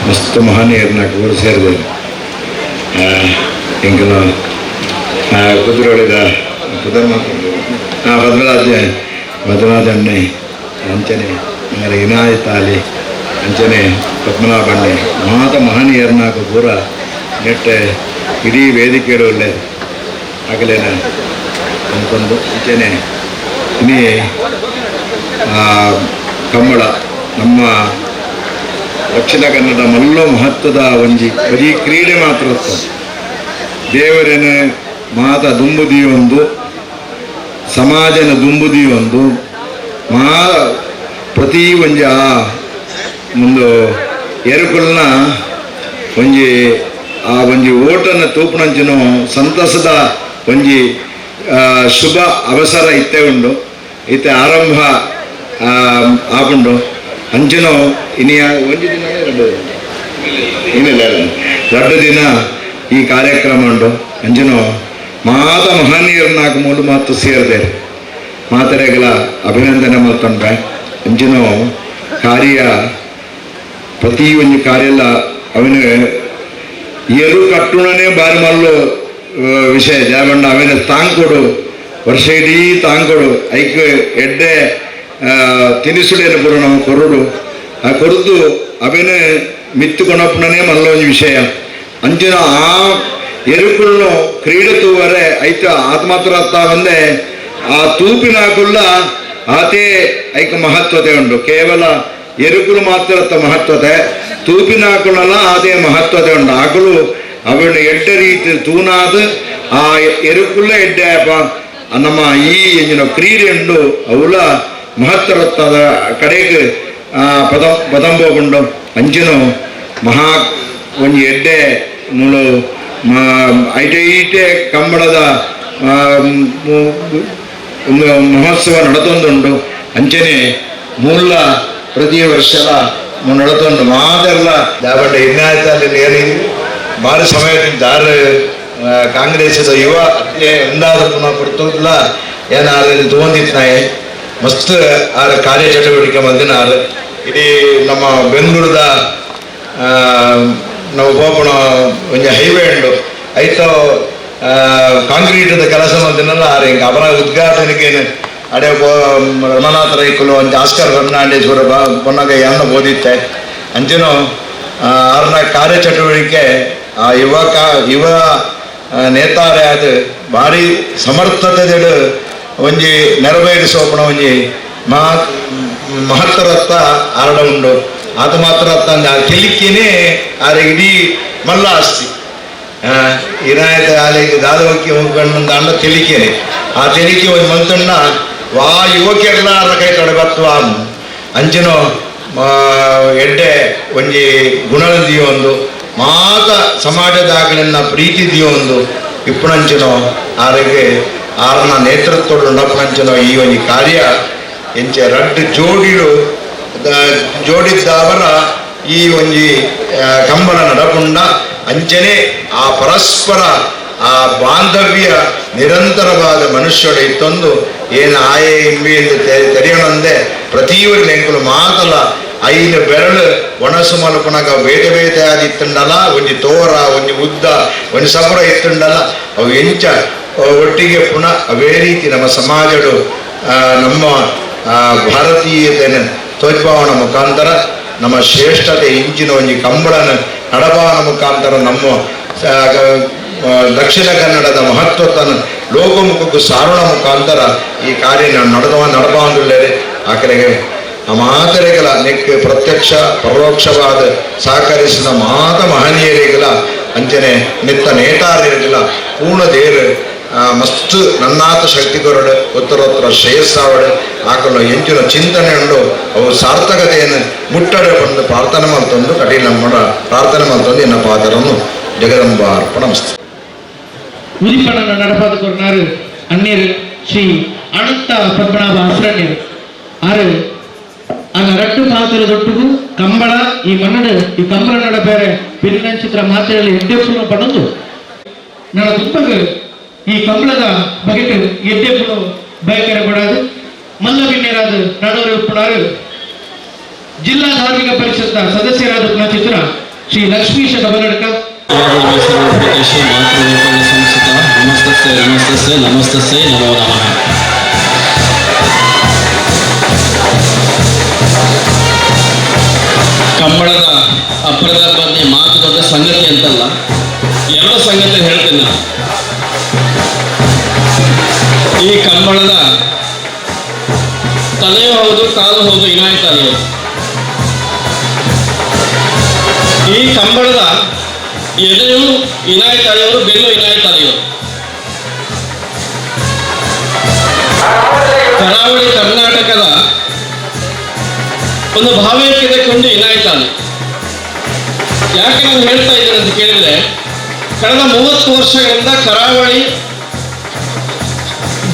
Speaker 5: ಮಸ್ತ್ ಮಹನೀಯರನ್ನ ಕೂಡ ಸೇರಿದೆ ಎಂಕಲ ಕುದುರೆಳಿದ ಪದ್ಮರಾಜ ಪದ್ಮರಾಜಣ್ಣೆ ಅಂಚನೆ ಆಮೇಲೆ ಇನಾಯತ್ ಅಲಿ ಅಂಚನೆ ಪದ್ಮನಾಭಣ್ಣೆ ಮಾತ ಮಹನೀಯರನ್ನ ಪೂರ ನೆಟ್ಟೆ ಇಡೀ ವೇದಿಕೆ ಒಳ್ಳೆ ಆಗಲೇನ ಅಂದ್ಕೊಂಡು ಅಂಚನೆ ಇನಿ ಕಂಬಳ ನಮ್ಮ ದಕ್ಷಿಣ ಕನ್ನಡ ಮಲ್ಲೋ ಮಹತ್ವದ ಒಂಜಿ ಬರೀ ಕ್ರೀಡೆ ಮಾತ್ರ ದೇವರೇನ ಮಾತ ದುಂಬುದಿಯೊಂದು ಸಮಾಜನ ದುಂಬುದಿಯೊಂದು ಮಾ ಪ್ರತಿ ಒಂಜಿ ಆ ಒಂದು ಎರುಕುಲ್ನ ಒಂಜಿ ಆ ಒಂಜಿ ಓಟನ ತೂಪುನಂಚಿನ ಸಂತಸದ ಒಂಜಿ ಶುಭ ಅವಸರ ಇತ್ತೆ ಉಂಡು ಇತ್ತೆ ಆರಂಭ ಆಪುಂಡು ಅಂಚಿನೋ ಇನಿಯ ಒಂಜಿ ದಿನ ಎರಡು ಇನ್ನಿಲ್ಲ ಎರಡು ದಿನ ಈ ಕಾರ್ಯಕ್ರಮ ಉಂಟು. ಅಂಚಿನೋ ಮಾತ ಮಹನೀಯರನ್ನಾಕ ಮೂಲು ಮಾತು ಸೇರಿದೆ ಮಾತರೆಗಳ ಅಭಿನಂದನೆ ಮಲ್ತೊಂಡ್ರೆ ಅಂಚಿನೋ ಕಾರ್ಯ ಪ್ರತಿ ಒಂಜಿ ಕಾರ್ಯ ಎಲ್ಲ ಅವನ ಎರು ಕಟ್ಟುಣನೇ ಬಾರಿ ಮಲ್ಲು ವಿಷಯ ಜಾಬಂಡ ಅವನ ತಾಂಕೊಡು ವರ್ಷ ಇಡೀ ತಾಂಕೊಡು ಐಕ್ ಎಡ್ಡೆ ತಿನಿಸುಡೇನು ಪೂರ ನಾವು ಕೊರಡು ಆ ಕೊರದು ಅವನ ಮಿತ್ತು ಕೊಣಪ್ಪನೇ ಮಲ್ಲೊಂಜಿ ವಿಷಯ ಅಂಚಿನ ಆ ಎರುಕುಳ್ಳು ಕ್ರೀಡೆ ತೂವರೆ ಐತ ಆತ್ಮಾತ್ರ ಒಂದೇ ಆ ತೂಪಿನಾಕುಲ್ಲ ಆತೇ ಐಕ ಮಹತ್ವತೆ ಉಂಟು. ಕೇವಲ ಎರುಕುಲು ಮಾತ್ರ ಮಹತ್ವತೆ ತೂಪಿನಾಕುಳಲ್ಲ ಆತೇ ಮಹತ್ವತೆ ಉಂಟು. ಆಕುಲು ಅವನ ಎಡ್ಡೆ ರೀತಿ ತೂನಾದ ಆ ಎರುಕುಲ್ಲ ಎಡ್ಡೆ ಅಪ್ಪ ನಮ್ಮ ಈ ಎಂಜಿನ ಕ್ರೀಡೆ ಉಂಡು ಅವಳ ಮಹತ್ವರತ್ತಾದ ಕಡೆಗೆ ಪದ ಪದಂಬೋಗುಂಡು ಅಂಚಿನ ಮಹಾ ಒಂಜಿ ಎಡ್ಡೆ ಮೂಲು ಐಟೆ ಐಟೆ ಕಂಬಳದ ಒಂದು ಮಹೋತ್ಸವ ನಡತೊಂದುಂಡು. ಅಂಚನೆ ಮೂಲ ಪ್ರತಿ ವರ್ಷದ
Speaker 7: ನಡತೊಂದು ಮಾತೆಲ್ಲ ದಾಬಂಡ ಇನ್ನಾಯ್ತಲ್ಲಿ ಏನಿ ಭಾರಿ ಸಮಯದಿಂದ ದಾರು ಕಾಂಗ್ರೆಸ್ ಯುವ ಎಂದಾದ ಪುನಃ ಪುರ್ತುಲ್ಲ ಏನಾರು ತಗೊಂಡಿತ್ತು ನಾಯಿ ಮಸ್ತ್ ಆರ ಕಾರ್ಯಚಟುವಟಿಕೆ ಮಲ್ದಿನ ಆರು ಇಡೀ ನಮ್ಮ ಬೆಂಗಳೂರದ ನಮ್ಮ ಗೋಪುಣ ಒಂಜಿ ಹೈವೇ ಉಂಡು ಐತೋ ಕಾಂಕ್ರೀಟದ ಕೆಲಸ ಮಲ್ದಿನಲ್ಲ ಆರು ಹಿಂಗೆ ಅವರ ಉದ್ಘಾಟನೆಗೆ ಅಡೆ ರಮನಾಥ ರೈಕುಲು ಒಂಜಿ ಆಸ್ಕರ್ ಫರ್ನಾಂಡಿಸ್ ಪೊನ್ನಗ ಎನ್ನ ಬೋದಿತ್ತೆ ಅಂಚಿನ ಆರ್ನ ಕಾರ್ಯಚಟುವಟಿಕೆ ಆ ಯುವ ನೇತಾರೆ ಅದು ಭಾರಿ ಸಮರ್ಥತೆದೆಡು ಒಂಜಿ ನೆರವೇರಿಸೋಪಣ ಒಂಜಿ ಮಹತ್ತರತ್ತ ಆರಡ ಉಂಡು ಅದು ಮಾತ್ರ ತಂದ ಆ ಕೆಲಿಕ್ಕಿನೇ ಆರ ಇಡೀ ಮಲ್ಲ ಆಸ್ತಿ ಇನಾಯತ ಆಲೆಗೆ ದಾದವಕ್ಕೆ ಹೋಗ್ಕೊಂಡು ಅಂಡ ತೆಲಿಕೇನೆ ಆ ತೆಲಿಕೆ ಒಂದು ಮಂತಣ್ಣ ವಾ ಯುವಕರೆಲ್ಲ ಆರ ಕೈ ತೊಡೆ ಬತ್ವ ಅಂಚಿನೋ ಎಡ್ಡೆ ಒಂಜಿ ಗುಣದಿಯೋ ಒಂದು ಮಾತ ಸಮಾಜದಾಗಲಿನ ಪ್ರೀತಿ ದಿಯೋ ಒಂದು ಇಪ್ಪುಣಂಚಿನೋ ಆರಿಗೆ ಆರನ ನೇತೃತ್ವದ ನಪ್ಪಣಂಚಿನೋ ಈ ಒಂಜಿ ಕಾರ್ಯ ಎಂಚೆ ರಡ್ಡು ಜೋಡಿಲು ಜೋಡಿದ್ದಾವರ ಈ ಒಂಜಿ ಕಂಬಳ ನಡಪುಂಡ ಅಂಚನೆ ಆ ಪರಸ್ಪರ ಆ ಬಾಂಧವ್ಯ ನಿರಂತರವಾದ ಮನುಷ್ಯಡ ಇತ್ತೊಂದು ಏನು ಆಯೆ ಇಂಬಿ ಎಂದು ತೆರೆಯಣಂದೆ ಪ್ರತಿಯೊಂದು ಎಂಕುಲು ಮಾತಲ ಐನು ಬೆರಳು ಒಣಸು ಮಲಪುನಗ ಬೇತೆ ಬೇತೆ ಆದಿತ್ತುಂಡಲ ಒಂಜಿ ತೋರ ಒಂಜಿ ಉದ್ದ ಒಂಜಿ ಸಪುರ ಇತ್ತುಂಡಲ ಅವು ಎಂಚ ಒಟ್ಟಿಗೆ ಪುನಃ ಅವೇ ರೀತಿ ನಮ್ಮ ಸಮಾಜಡು ನಮ್ಮ ಭಾರತೀಯತೆಯನ್ನು ತೋಜ್ಪಾವಣ ಮುಖಾಂತರ ನಮ್ಮ ಶ್ರೇಷ್ಠತೆ ಇಂಚಿನ ಒಂಜಿ ಕಂಬಳನ ನಡಪಾವಣ ಮುಖಾಂತರ ನಮ್ಮ ದಕ್ಷಿಣ ಕನ್ನಡದ ಮಹತ್ವತನ ಲೋಕಮುಖಕ್ಕೂ ಸಾರೋಣ ಮುಖಾಂತರ ಈ ಕಾರ್ಯ ನಡಪಾಂದುಳ್ಳೇರೆ ಆ ಕಡೆಗೆ ಮಾತರೆಗಳ ನೆಕ್ ಪ್ರತ್ಯಕ್ಷ ಪರೋಕ್ಷವಾದ ಸಹಕರಿಸಿದ ಮಾತ ಮಹನೀಯರಿಗಳ ಅಂಚನೆ ನಿತ್ತ ನೇತಾರರಿಗಳ ಪೂರ್ಣ ದೇರು ಮಸ್ತ್ ನನ್ನಾತ ಶಕ್ತಿ ಕೊರಡು ಉತ್ತರೋತ್ತರ ಶ್ರೇಯಸ್ಸಾವಡು ಆಕಲು ಎಂಚಿನ ಚಿಂತನೆ ಉಂಡು ಅವು ಸಾರ್ಥಕತೆಯನ್ನು ಮುಟ್ಟಡೆ ಬಂದು ಪ್ರಾರ್ಥನೆ ಮಾಡ್ತಂದು ಕಟೀಲ್ ನಮ್ಮ ಪ್ರಾರ್ಥನೆ ಮಾಡ್ತಂದು ಎನ್ನ ಪಾದರನ್ನು ಜಗದಂಬ ಅರ್ಪಣ ಮಸ್ತು.
Speaker 1: ಉದಿಪಣನ நடப்பாத கொண்டாரு அந்நீர் ಶ್ರೀ ಅನಂತ ಪದ್ಮನಾಭ ಅಸ್ರಣ್ಯರು ಆರು ಆಗ ರಟ್ಟು ಮಾತರ ದೊಟ್ಟುಗು ಕಂಬಳ ಈ ಮನ್ನಡು ಈ ಕಂಬಳ ನಡ ಬೇರೆ ಪಿರಿನಂಚಿತ್ರ ಮಾತೆಯಲ್ಲಿ ಎಡ್ಡೆಪ್ಪುನು ಪಡೊಂದು ನನ್ನ ತುಪ್ಪಗ ಈ ಕಂಬಳದ ಬಗೆಟ್ ಎಡ್ಡೆಪ್ಪುನು ಬಯಕರೆ ಕೊಡಾದು ಮಲ್ಲ ಬಿನ್ನೇರಾದ ನಡವರು ಉಪ್ಪುನಾರು ಜಿಲ್ಲಾ ಧಾರ್ಮಿಕ ಪರಿಷತ್ನ ಸದಸ್ಯರಾದ ಚಿತ್ರ ಶ್ರೀ ಲಕ್ಷ್ಮೀಶ ಕಬಲಡ್ಕ.
Speaker 8: ನಮಸ್ತಸ್ಯ ನಮಸ್ತಸ್ಯ ನಮಸ್ತಸ್ಯ ನಮೋ ನಮಃ. ಕಂಬಳದ ಅಪ್ಪರದ ಬಗ್ಗೆ ಮಾತು ದೊಡ್ಡ ಸಂಗತಿ ಅಂತಲ್ಲ, ಎರಡು ಸಂಗತಿ ಹೇಳ್ತೇನೆ ನಾನು. ಈ ಕಂಬಳದ ತಲೆಯೂ ಹೌದು ಕಾಲು ಹೌದು ಇನಾಯತ್ ಅಲಿಯವರು. ಈ ಕಂಬಳದ ಎದೆಯು ಇನಾಯತ್ ಅಲಿಯವರು, ಬೆನ್ನು ಇನಾಯತ್ ಅಲಿಯವರು. ಕರಾವಳಿ ಕರ್ನಾಟಕದ ಒಂದು ಭಾವೈಕ್ಯತೆ ಕೊಂಡು ಇನಾಯತ್ ಅಲಿ. ಯಾಕೆ ನಾನು ಹೇಳ್ತಾ ಇದ್ದೇನೆ ಅಂತ ಕೇಳಿದ್ರೆ, ಕಳೆದ 30 ವರ್ಷಗಳಿಂದ ಕರಾವಳಿ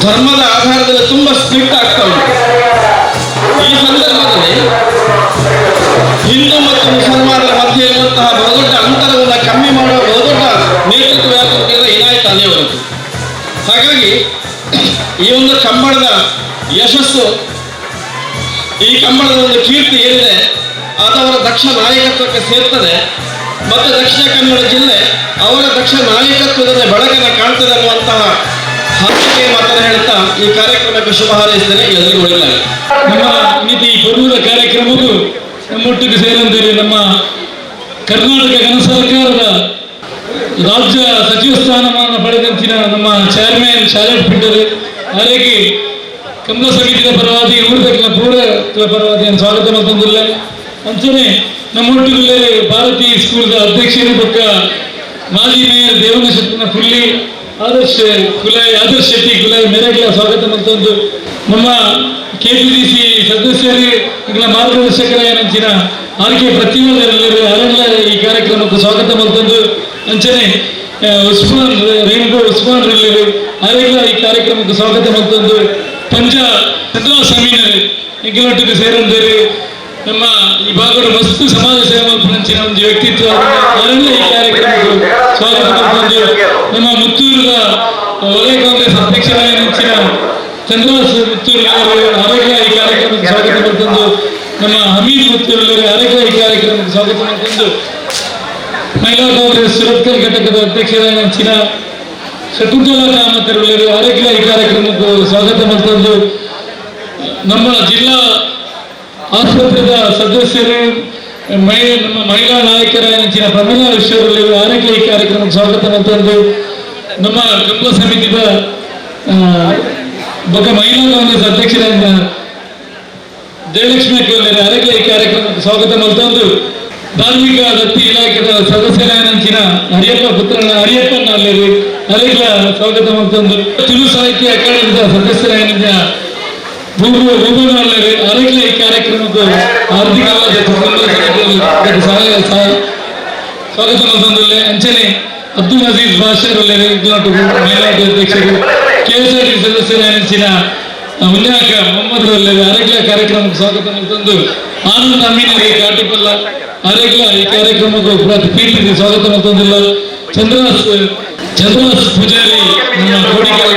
Speaker 8: ಧರ್ಮದ ಆಧಾರದಲ್ಲಿ ತುಂಬಾ ಸ್ಪ್ಲಿಟ್ ಆಗ್ತಾ ಉಂಟು. ಈ ಸಂದರ್ಭದಲ್ಲಿ ಹಿಂದೂ ಮತ್ತು ಮುಸಲ್ಮಾನರ ಮಧ್ಯೆ ಇರುವಂತಹ ಬಹುದೊಡ್ಡ ಅಂತರವನ್ನು ಕಮ್ಮಿ ಮಾಡುವ ಬಹುದೊಡ್ಡ ನೇತೃತ್ವ ಯಾರು ಅಂತ ಕೇಳಿದ್ರೆ ಇನಾಯತ್ ಅಲಿಯವರದ್ದು. ಹಾಗಾಗಿ ಈ ಒಂದು ಕಂಬಳದ ಯಶಸ್ಸು, ಈ ಕಂಬಳದ ಒಂದು ಕೀರ್ತಿ ಏನಿದೆ ಅದು ಅವರ ದಕ್ಷ ನಾಯಕತ್ವಕ್ಕೆ ಸೇರ್ತದೆ. ಮತ್ತು ದಕ್ಷಿಣ ಕನ್ನಡ ಜಿಲ್ಲೆ ಅವರ ದಕ್ಷ ನಾಯಕತ್ವದ ಬೆಳಕನ್ನು ಕಾಣ್ತದೆ ಅನ್ನುವಂತಹ ಹಾರಿಕೆಯ ಮಾತನ್ನು ಹೇಳ್ತಾ ಈ ಕಾರ್ಯಕ್ರಮಕ್ಕೆ ಶುಭ ಹಾರೈಸ್ತೇನೆ. ಎಲ್ಲರಿಗೂ ಒಳ್ಳೆಯದಾಗಲಿ.
Speaker 9: ನಮ್ಮ ನೀತಿ ಪೂರ್ವದ ಕಾರ್ಯಕ್ರಮಕ್ಕೂ ನಮ್ಮೊಟ್ಟಿಗೆ ಸೇರಂದಿರಿ ನಮ್ಮ ಕರ್ನಾಟಕ ಘನ ಸರ್ಕಾರದ ರಾಜ್ಯ ಸಚಿವ ಸ್ಥಾನಮಾನ ಪಡೆದಂತಿನ ನಮ್ಮ ಚೇರ್ಮನ್ ಶಾಲೆಟ್ ಪಿಂಡರ್ ಹಾಗಾಗಿ ಕಂಬಳ ಸಮಿತಿಯ ಪರವಾಗಿ ಊರದಕ್ಕಿನ ಪೂರ ಪರವಾಗಿ ಸ್ವಾಗತ ಮಾಡ್ತಂದಿಲ್ಲ. ಅಂಚನೆ ನಮ್ಮೊಟ್ಟಿಗೆ ಭಾರತೀಯ ಸ್ಕೂಲ್ದ ಅಧ್ಯಕ್ಷರು ಪಕ್ಕ ಮಾಜಿ ಮೇಯರ್ ದೇವನ ಶೆಟ್ಟಿನ ಫುಲ್ಲಿ ಆದರ್ಶ್ ಕುಲಾಯ್ ಆದರ್ಶ್ ಶೆಟ್ಟಿ ಕುಲಾಯ್ ಮೇರೆಗಳ ಸ್ವಾಗತ ಮಾಡ್ತಂದು ನಮ್ಮ ಕೆಪಿಸಿಸಿ ಸದಸ್ಯರು ಮಾರ್ಗದರ್ಶಕರ ಏನಂಚಿನ ಆರ್ ಕೆ ಪ್ರತಿಮಾ ಅರಣ್ಯ ಈ ಕಾರ್ಯಕ್ರಮಕ್ಕೆ ಸ್ವಾಗತ ಮಾಡ್ತಂದು ಅಂಚನೆ ಉಸ್ಮಾನ್ ರೇಣುಗೋ ಉಸ್ಮಾನ್ ರೆಲ್ಲರು ಅರೆಗಳ ಈ ಕಾರ್ಯಕ್ರಮಕ್ಕೆ ಸ್ವಾಗತ ಮಾಡ್ತಂದು ಪಂಜ ಚಂದ್ರ ಸಮೀನರು ಎಂಕಲೊಟ್ಟಿಗೆ ಸೇರಂದರು ನಮ್ಮ ಈ ಭಾಗದ ಮಸ್ತ್ ಸಮಾಜ ಸೇವೆ ಮಲ್ಪುನಂಚಿನ ಒಂದು ವ್ಯಕ್ತಿತ್ವ ಅವರೆಲ್ಲ ಈ ಕಾರ್ಯಕ್ರಮಕ್ಕೆ ಸ್ವಾಗತ ಮಾಡ್ಕೊಂಡು ನಮ್ಮ ಮುತ್ತೂರದ ವಲಯ ಕಾಂಗ್ರೆಸ್ ಅಧ್ಯಕ್ಷರಾಗಿನ ಚಂದ್ರದಾಸ್ ಮುತ್ತೂರು ಆರೋಗ್ಯ ಈ ಕಾರ್ಯಕ್ರಮಕ್ಕೆ ಸ್ವಾಗತ ಮಾಡ್ಕೊಂಡು ನಮ್ಮ ಹಮೀದ್ ಮುತ್ತೂರು ಆರೋಗ್ಯ ಈ ಕಾರ್ಯಕ್ರಮಕ್ಕೆ ಸ್ವಾಗತ ಮಾಡ್ಕೊಂಡು ಮಹಿಳಾ ಕಾಂಗ್ರೆಸ್ ಸುರತ್ಕಲ್ ಘಟಕದ ಅಧ್ಯಕ್ಷರಾಗಿನ ಶಕುಂತಲಾ ಕಾಮತರು ಆರೋಗ್ಯ ಈ ಕಾರ್ಯಕ್ರಮಕ್ಕೆ ಸ್ವಾಗತ ಮಾಡ್ಕೊಂಡು ನಮ್ಮ ಜಿಲ್ಲಾ ಆಸ್ಪತ್ರೆಯ ಸದಸ್ಯರು ನಮ್ಮ ಮಹಿಳಾ ನಾಯಕರಾದ ಪ್ರಮೀಳಾ ವಿಶ್ವರಲ್ಲಿ ಆರೋಗ್ಯ ಈ ಕಾರ್ಯಕ್ರಮಕ್ಕೆ ಸ್ವಾಗತ ಮಾಡ್ಕೊಂಡು ನಮ್ಮ ಕಂಬಳ ಸಮಿತಿಯ ಬಗ್ಗೆ ಮಹಿಳಾ ಕಾಂಗ್ರೆಸ್ ಅಧ್ಯಕ್ಷರಾದ ಜಯಲಕ್ಷ್ಮಿ ಆರೋಗ್ಯ ಈ ಕಾರ್ಯಕ್ರಮಕ್ಕೆ ಸ್ವಾಗತ ಮಾಡ್ಕೊಂಡು ಧಾರ್ಮಿಕ ದತ್ತಿ ಇಲಾಖೆಯ ಸದಸ್ಯರಾದ ಹರಿಯಪ್ಪ ಪುತ್ರನ ಹರಿಯಪ್ಪನ ಆರೋಗ್ಯ ಸ್ವಾಗತ ಮಾಡ್ಕೊಂಡು ತುಳು ಸಾಹಿತ್ಯ ಅಕಾಡೆಮಿಯ ಸದಸ್ಯರಾದ ಆರೋಗ್ಯ ಈ ಕಾರ್ಯಕ್ರಮಕ್ಕೆ ಹಾರ್ದಿಕವಾದ ಸ್ವಾಗತ ಮಾಡ್ತಂದುಲ್ಲೆ. ಅಂಚನೆ ಅಬ್ದುಲ್ ಅಜೀಜ್ ಬಾಷರ್ ಮಹಿಳಾ ಅಧ್ಯಕ್ಷರು, ಕೆಎಸ್ಆರ್ಟಿ ಸದಸ್ಯರಾದ ಉಲ್ಲಾಖ ಮೊಹಮ್ಮದ್ ಆರೋಗ್ಯ ಕಾರ್ಯಕ್ರಮಕ್ಕೆ ಸ್ವಾಗತ ಮಾಡ್ತಂದು ಆನಂದ್ ಅಮೀನರಿ ಕಾಟಿಪಲ್ಲ ಆರೋಗ್ಯ ಈ ಕಾರ್ಯಕ್ರಮಕ್ಕೆ ಪ್ರೀತಿ ಸ್ವಾಗತ ಮಾಡ್ತಂದಿಲ್ಲ. ಚಂದ್ರದಾಸ್ ಪೂಜಾರಿ ನಮ್ಮ ಕೋಡಿಕಲ್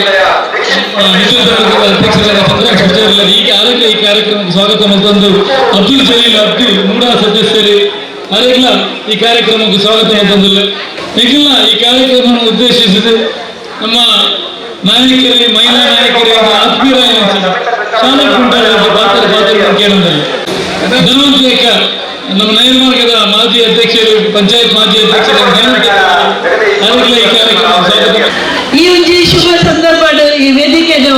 Speaker 9: ಅಧ್ಯಕ್ಷರಾದ ಚಂದ್ರದಾಸ್ ಪೂಜಾರಿ ಈಗ ಆರೋಗ್ಯ ಈ ಕಾರ್ಯಕ್ರಮಕ್ಕೆ ಸ್ವಾಗತ ಮಾಡ್ತಂದು ಅಬ್ದುಲ್ ಜಲೀಲ್ ಅಬ್ದುಲ್ ಮೂಡಾ ಸದಸ್ಯರು ಆರೋಗ್ಯ ಈ ಕಾರ್ಯಕ್ರಮಕ್ಕೆ ಸ್ವಾಗತ ಮಾಡ್ತಂದಿಲ್ಲ. ಈಗಿಲ್ಲ ಈ ಕಾರ್ಯಕ್ರಮವನ್ನು ಉದ್ದೇಶಿಸಿದ ನಮ್ಮ ನಾಯಕರೇ, ಮಹಿಳಾ ನಾಯಕರೇ, ಆತ್ಮೀಯರಾದ ಪಾತ್ರ ಕೇಳಿದಲ್ಲಿ ಧನ್ವಂತೇಕ ನಮ್ಮ ನೈರ್ಮಾರ್ಗದ ಮಾಜಿ ಅಧ್ಯಕ್ಷರು, ಪಂಚಾಯತ್ ಮಾಜಿ ಅಧ್ಯಕ್ಷರು ಆರೋಗ್ಯ ಈ ಕಾರ್ಯಕ್ರಮ ಸ್ವಾಗತ.
Speaker 10: ಈ ಒಂಜಿ ಶುಭ ಸಂದರ್ಭ ಈ ವೇದಿಕೆದು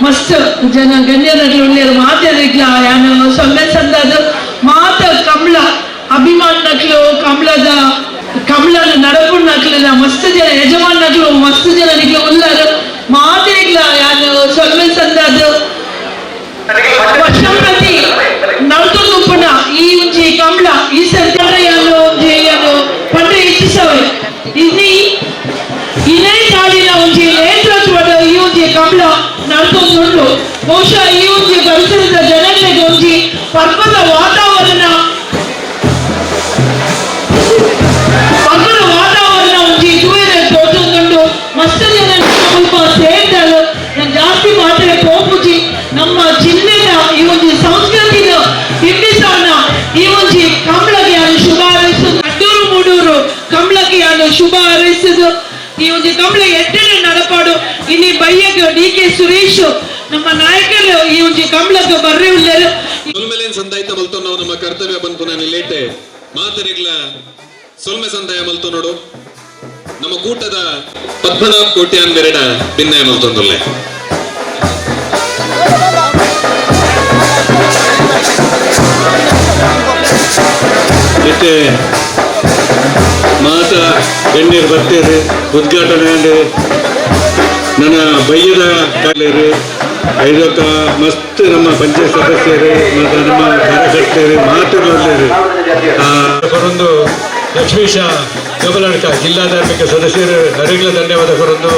Speaker 10: ಮಸ್ತ್ ಜನ ಗಣ್ಯನట్లు ಉಳ್ಳೇರು ಮಾತಾಡಿಗ್ಲ ಯಾನು ಸೊನ್ನೆ ಸಂದದು ಮಾತ ಕಮಲ ಅಭಿಮಾನಕ್ಲು ಕಮಲದ ಕಮಲನ ನಡಪುನಕ್ಲು ಮಸ್ತ್ ಜನ ಯಜಮಾನಕ್ಲು ಮಸ್ತ್ ಜನ ನಿಗ್ಲು ಉಳ್ಳಾರು ಮಾತಿಗ್ಲ ಯಾನು ಸೊನ್ನೆ ಸಂದದು ವರ್ಷ ಪ್ರತಿ ನಡ್ದು ಪುನಃ ಈ ಒಂಜಿ ಕಮಲ ಈ ಸರ್ಕಾರ ಯಾನು ಒಂಜಿ ಯಾನು ಪಂಡ ಇಚ್ಛಿಸವೆ ಇನ್ನಿ ಇದೇ ನಾಡಿನ ಒಂಜಿ ನೇತೃತ್ವದ ಈ ಒಂಜಿ ಕಮಲ ನಡ್ತೊಂದುಂಡು. ಬಹುಶಃ ಈ ಒಂಜಿ ಪರಿಸರದ ಜನತೆಗೆ ಒಂಜಿ ಪರ್ವದ ವಾತಾವರಣ ಒಂಜಿ ತೂಯರೆ ತೋಚೊಂದುಂಡು. ಮಸ್ತ್ ಜನ ಸ್ವಲ್ಪ ಸೇರ್ತಾರೆ. ನಾನು ಜಾಸ್ತಿ ಮಾತಾರೆ ಪೋಪುಜಿ. ನಮ್ಮ ಜಿಲ್ಲೆಯ ಈ ಒಂಜಿ ಸಂಸ್ಕೃತಿನ ಬಿಂಬಿಸೋಣ ಈ ಒಂಜಿ ಕಮಲಕ್ಕೆ ಯಾರು ಶುಭ ಹಾರೈಸುದು. ಅಡ್ಡೂರು ಮೂಡೂರು ಕಮಲಕ್ಕೆ ಯಾರು ಶುಭ ಹಾರೈಸುದು. ಈ ಒಂದು ಕಮಲ ಎಡ್ಡನೆ ನಡಪಾಡು. ಇಲ್ಲಿ ಬೈಯಗ್ ಡಿ ಕೆ ಸುರೇಶ್ ನಮ್ಮ ನಾಯಕರು ಈ ಒಂದು ಕಮಲಕ್ಕೆ ಬರ್ರೆ ಉಳ್ಳರು.
Speaker 2: ಸೊಲ್ಮೆಲೇನ್ ಸಂದಾಯ್ತ ಮಲ್ತೋ ನಾವು ನಮ್ಮ ಕರ್ತವ್ಯ ಬಂತು ನಾನು ಲೇಟೆ ಮಾತರಿಗ್ಲ ಸೊಲ್ಮೆ ಸಂದಾಯ ಮಲ್ತೋ ನೋಡು ನಮ್ಮ ಕೂಟದ ಪದ್ಮನಾಭ್ ಕೋಟ್ಯಾನ್ ಬೆರಡ ಭಿನ್ನಯ ಮಲ್ತೊಂದುಲ್ಲೆ.
Speaker 4: ಇತ್ತೆ ಮಾತ ಗಣ್ಯರು ಬರ್ತೀರಿ ಉದ್ಘಾಟನೆ ನನ್ನ ಬಯ್ಯದ ಕಾಲೇರಿ ಐದೊಕ್ಕ ಮಸ್ತ್ ನಮ್ಮ ಪಂಚಾಯತ್ ಸದಸ್ಯರು ಮತ್ತು ನಮ್ಮ ಕಾರ್ಯಕರ್ತರು ಮಾತುಗಳಲ್ಲಿ ಕೊರೊಂದು ಲಕ್ಷ್ಮೀಶ ಗಬಲಡ್ಕ ಜಿಲ್ಲಾ ಧಾರ್ಮಿಕ ಸದಸ್ಯರು ಹರಿಗ್ಲ ಧನ್ಯವಾದ ಕೊರೊಂದು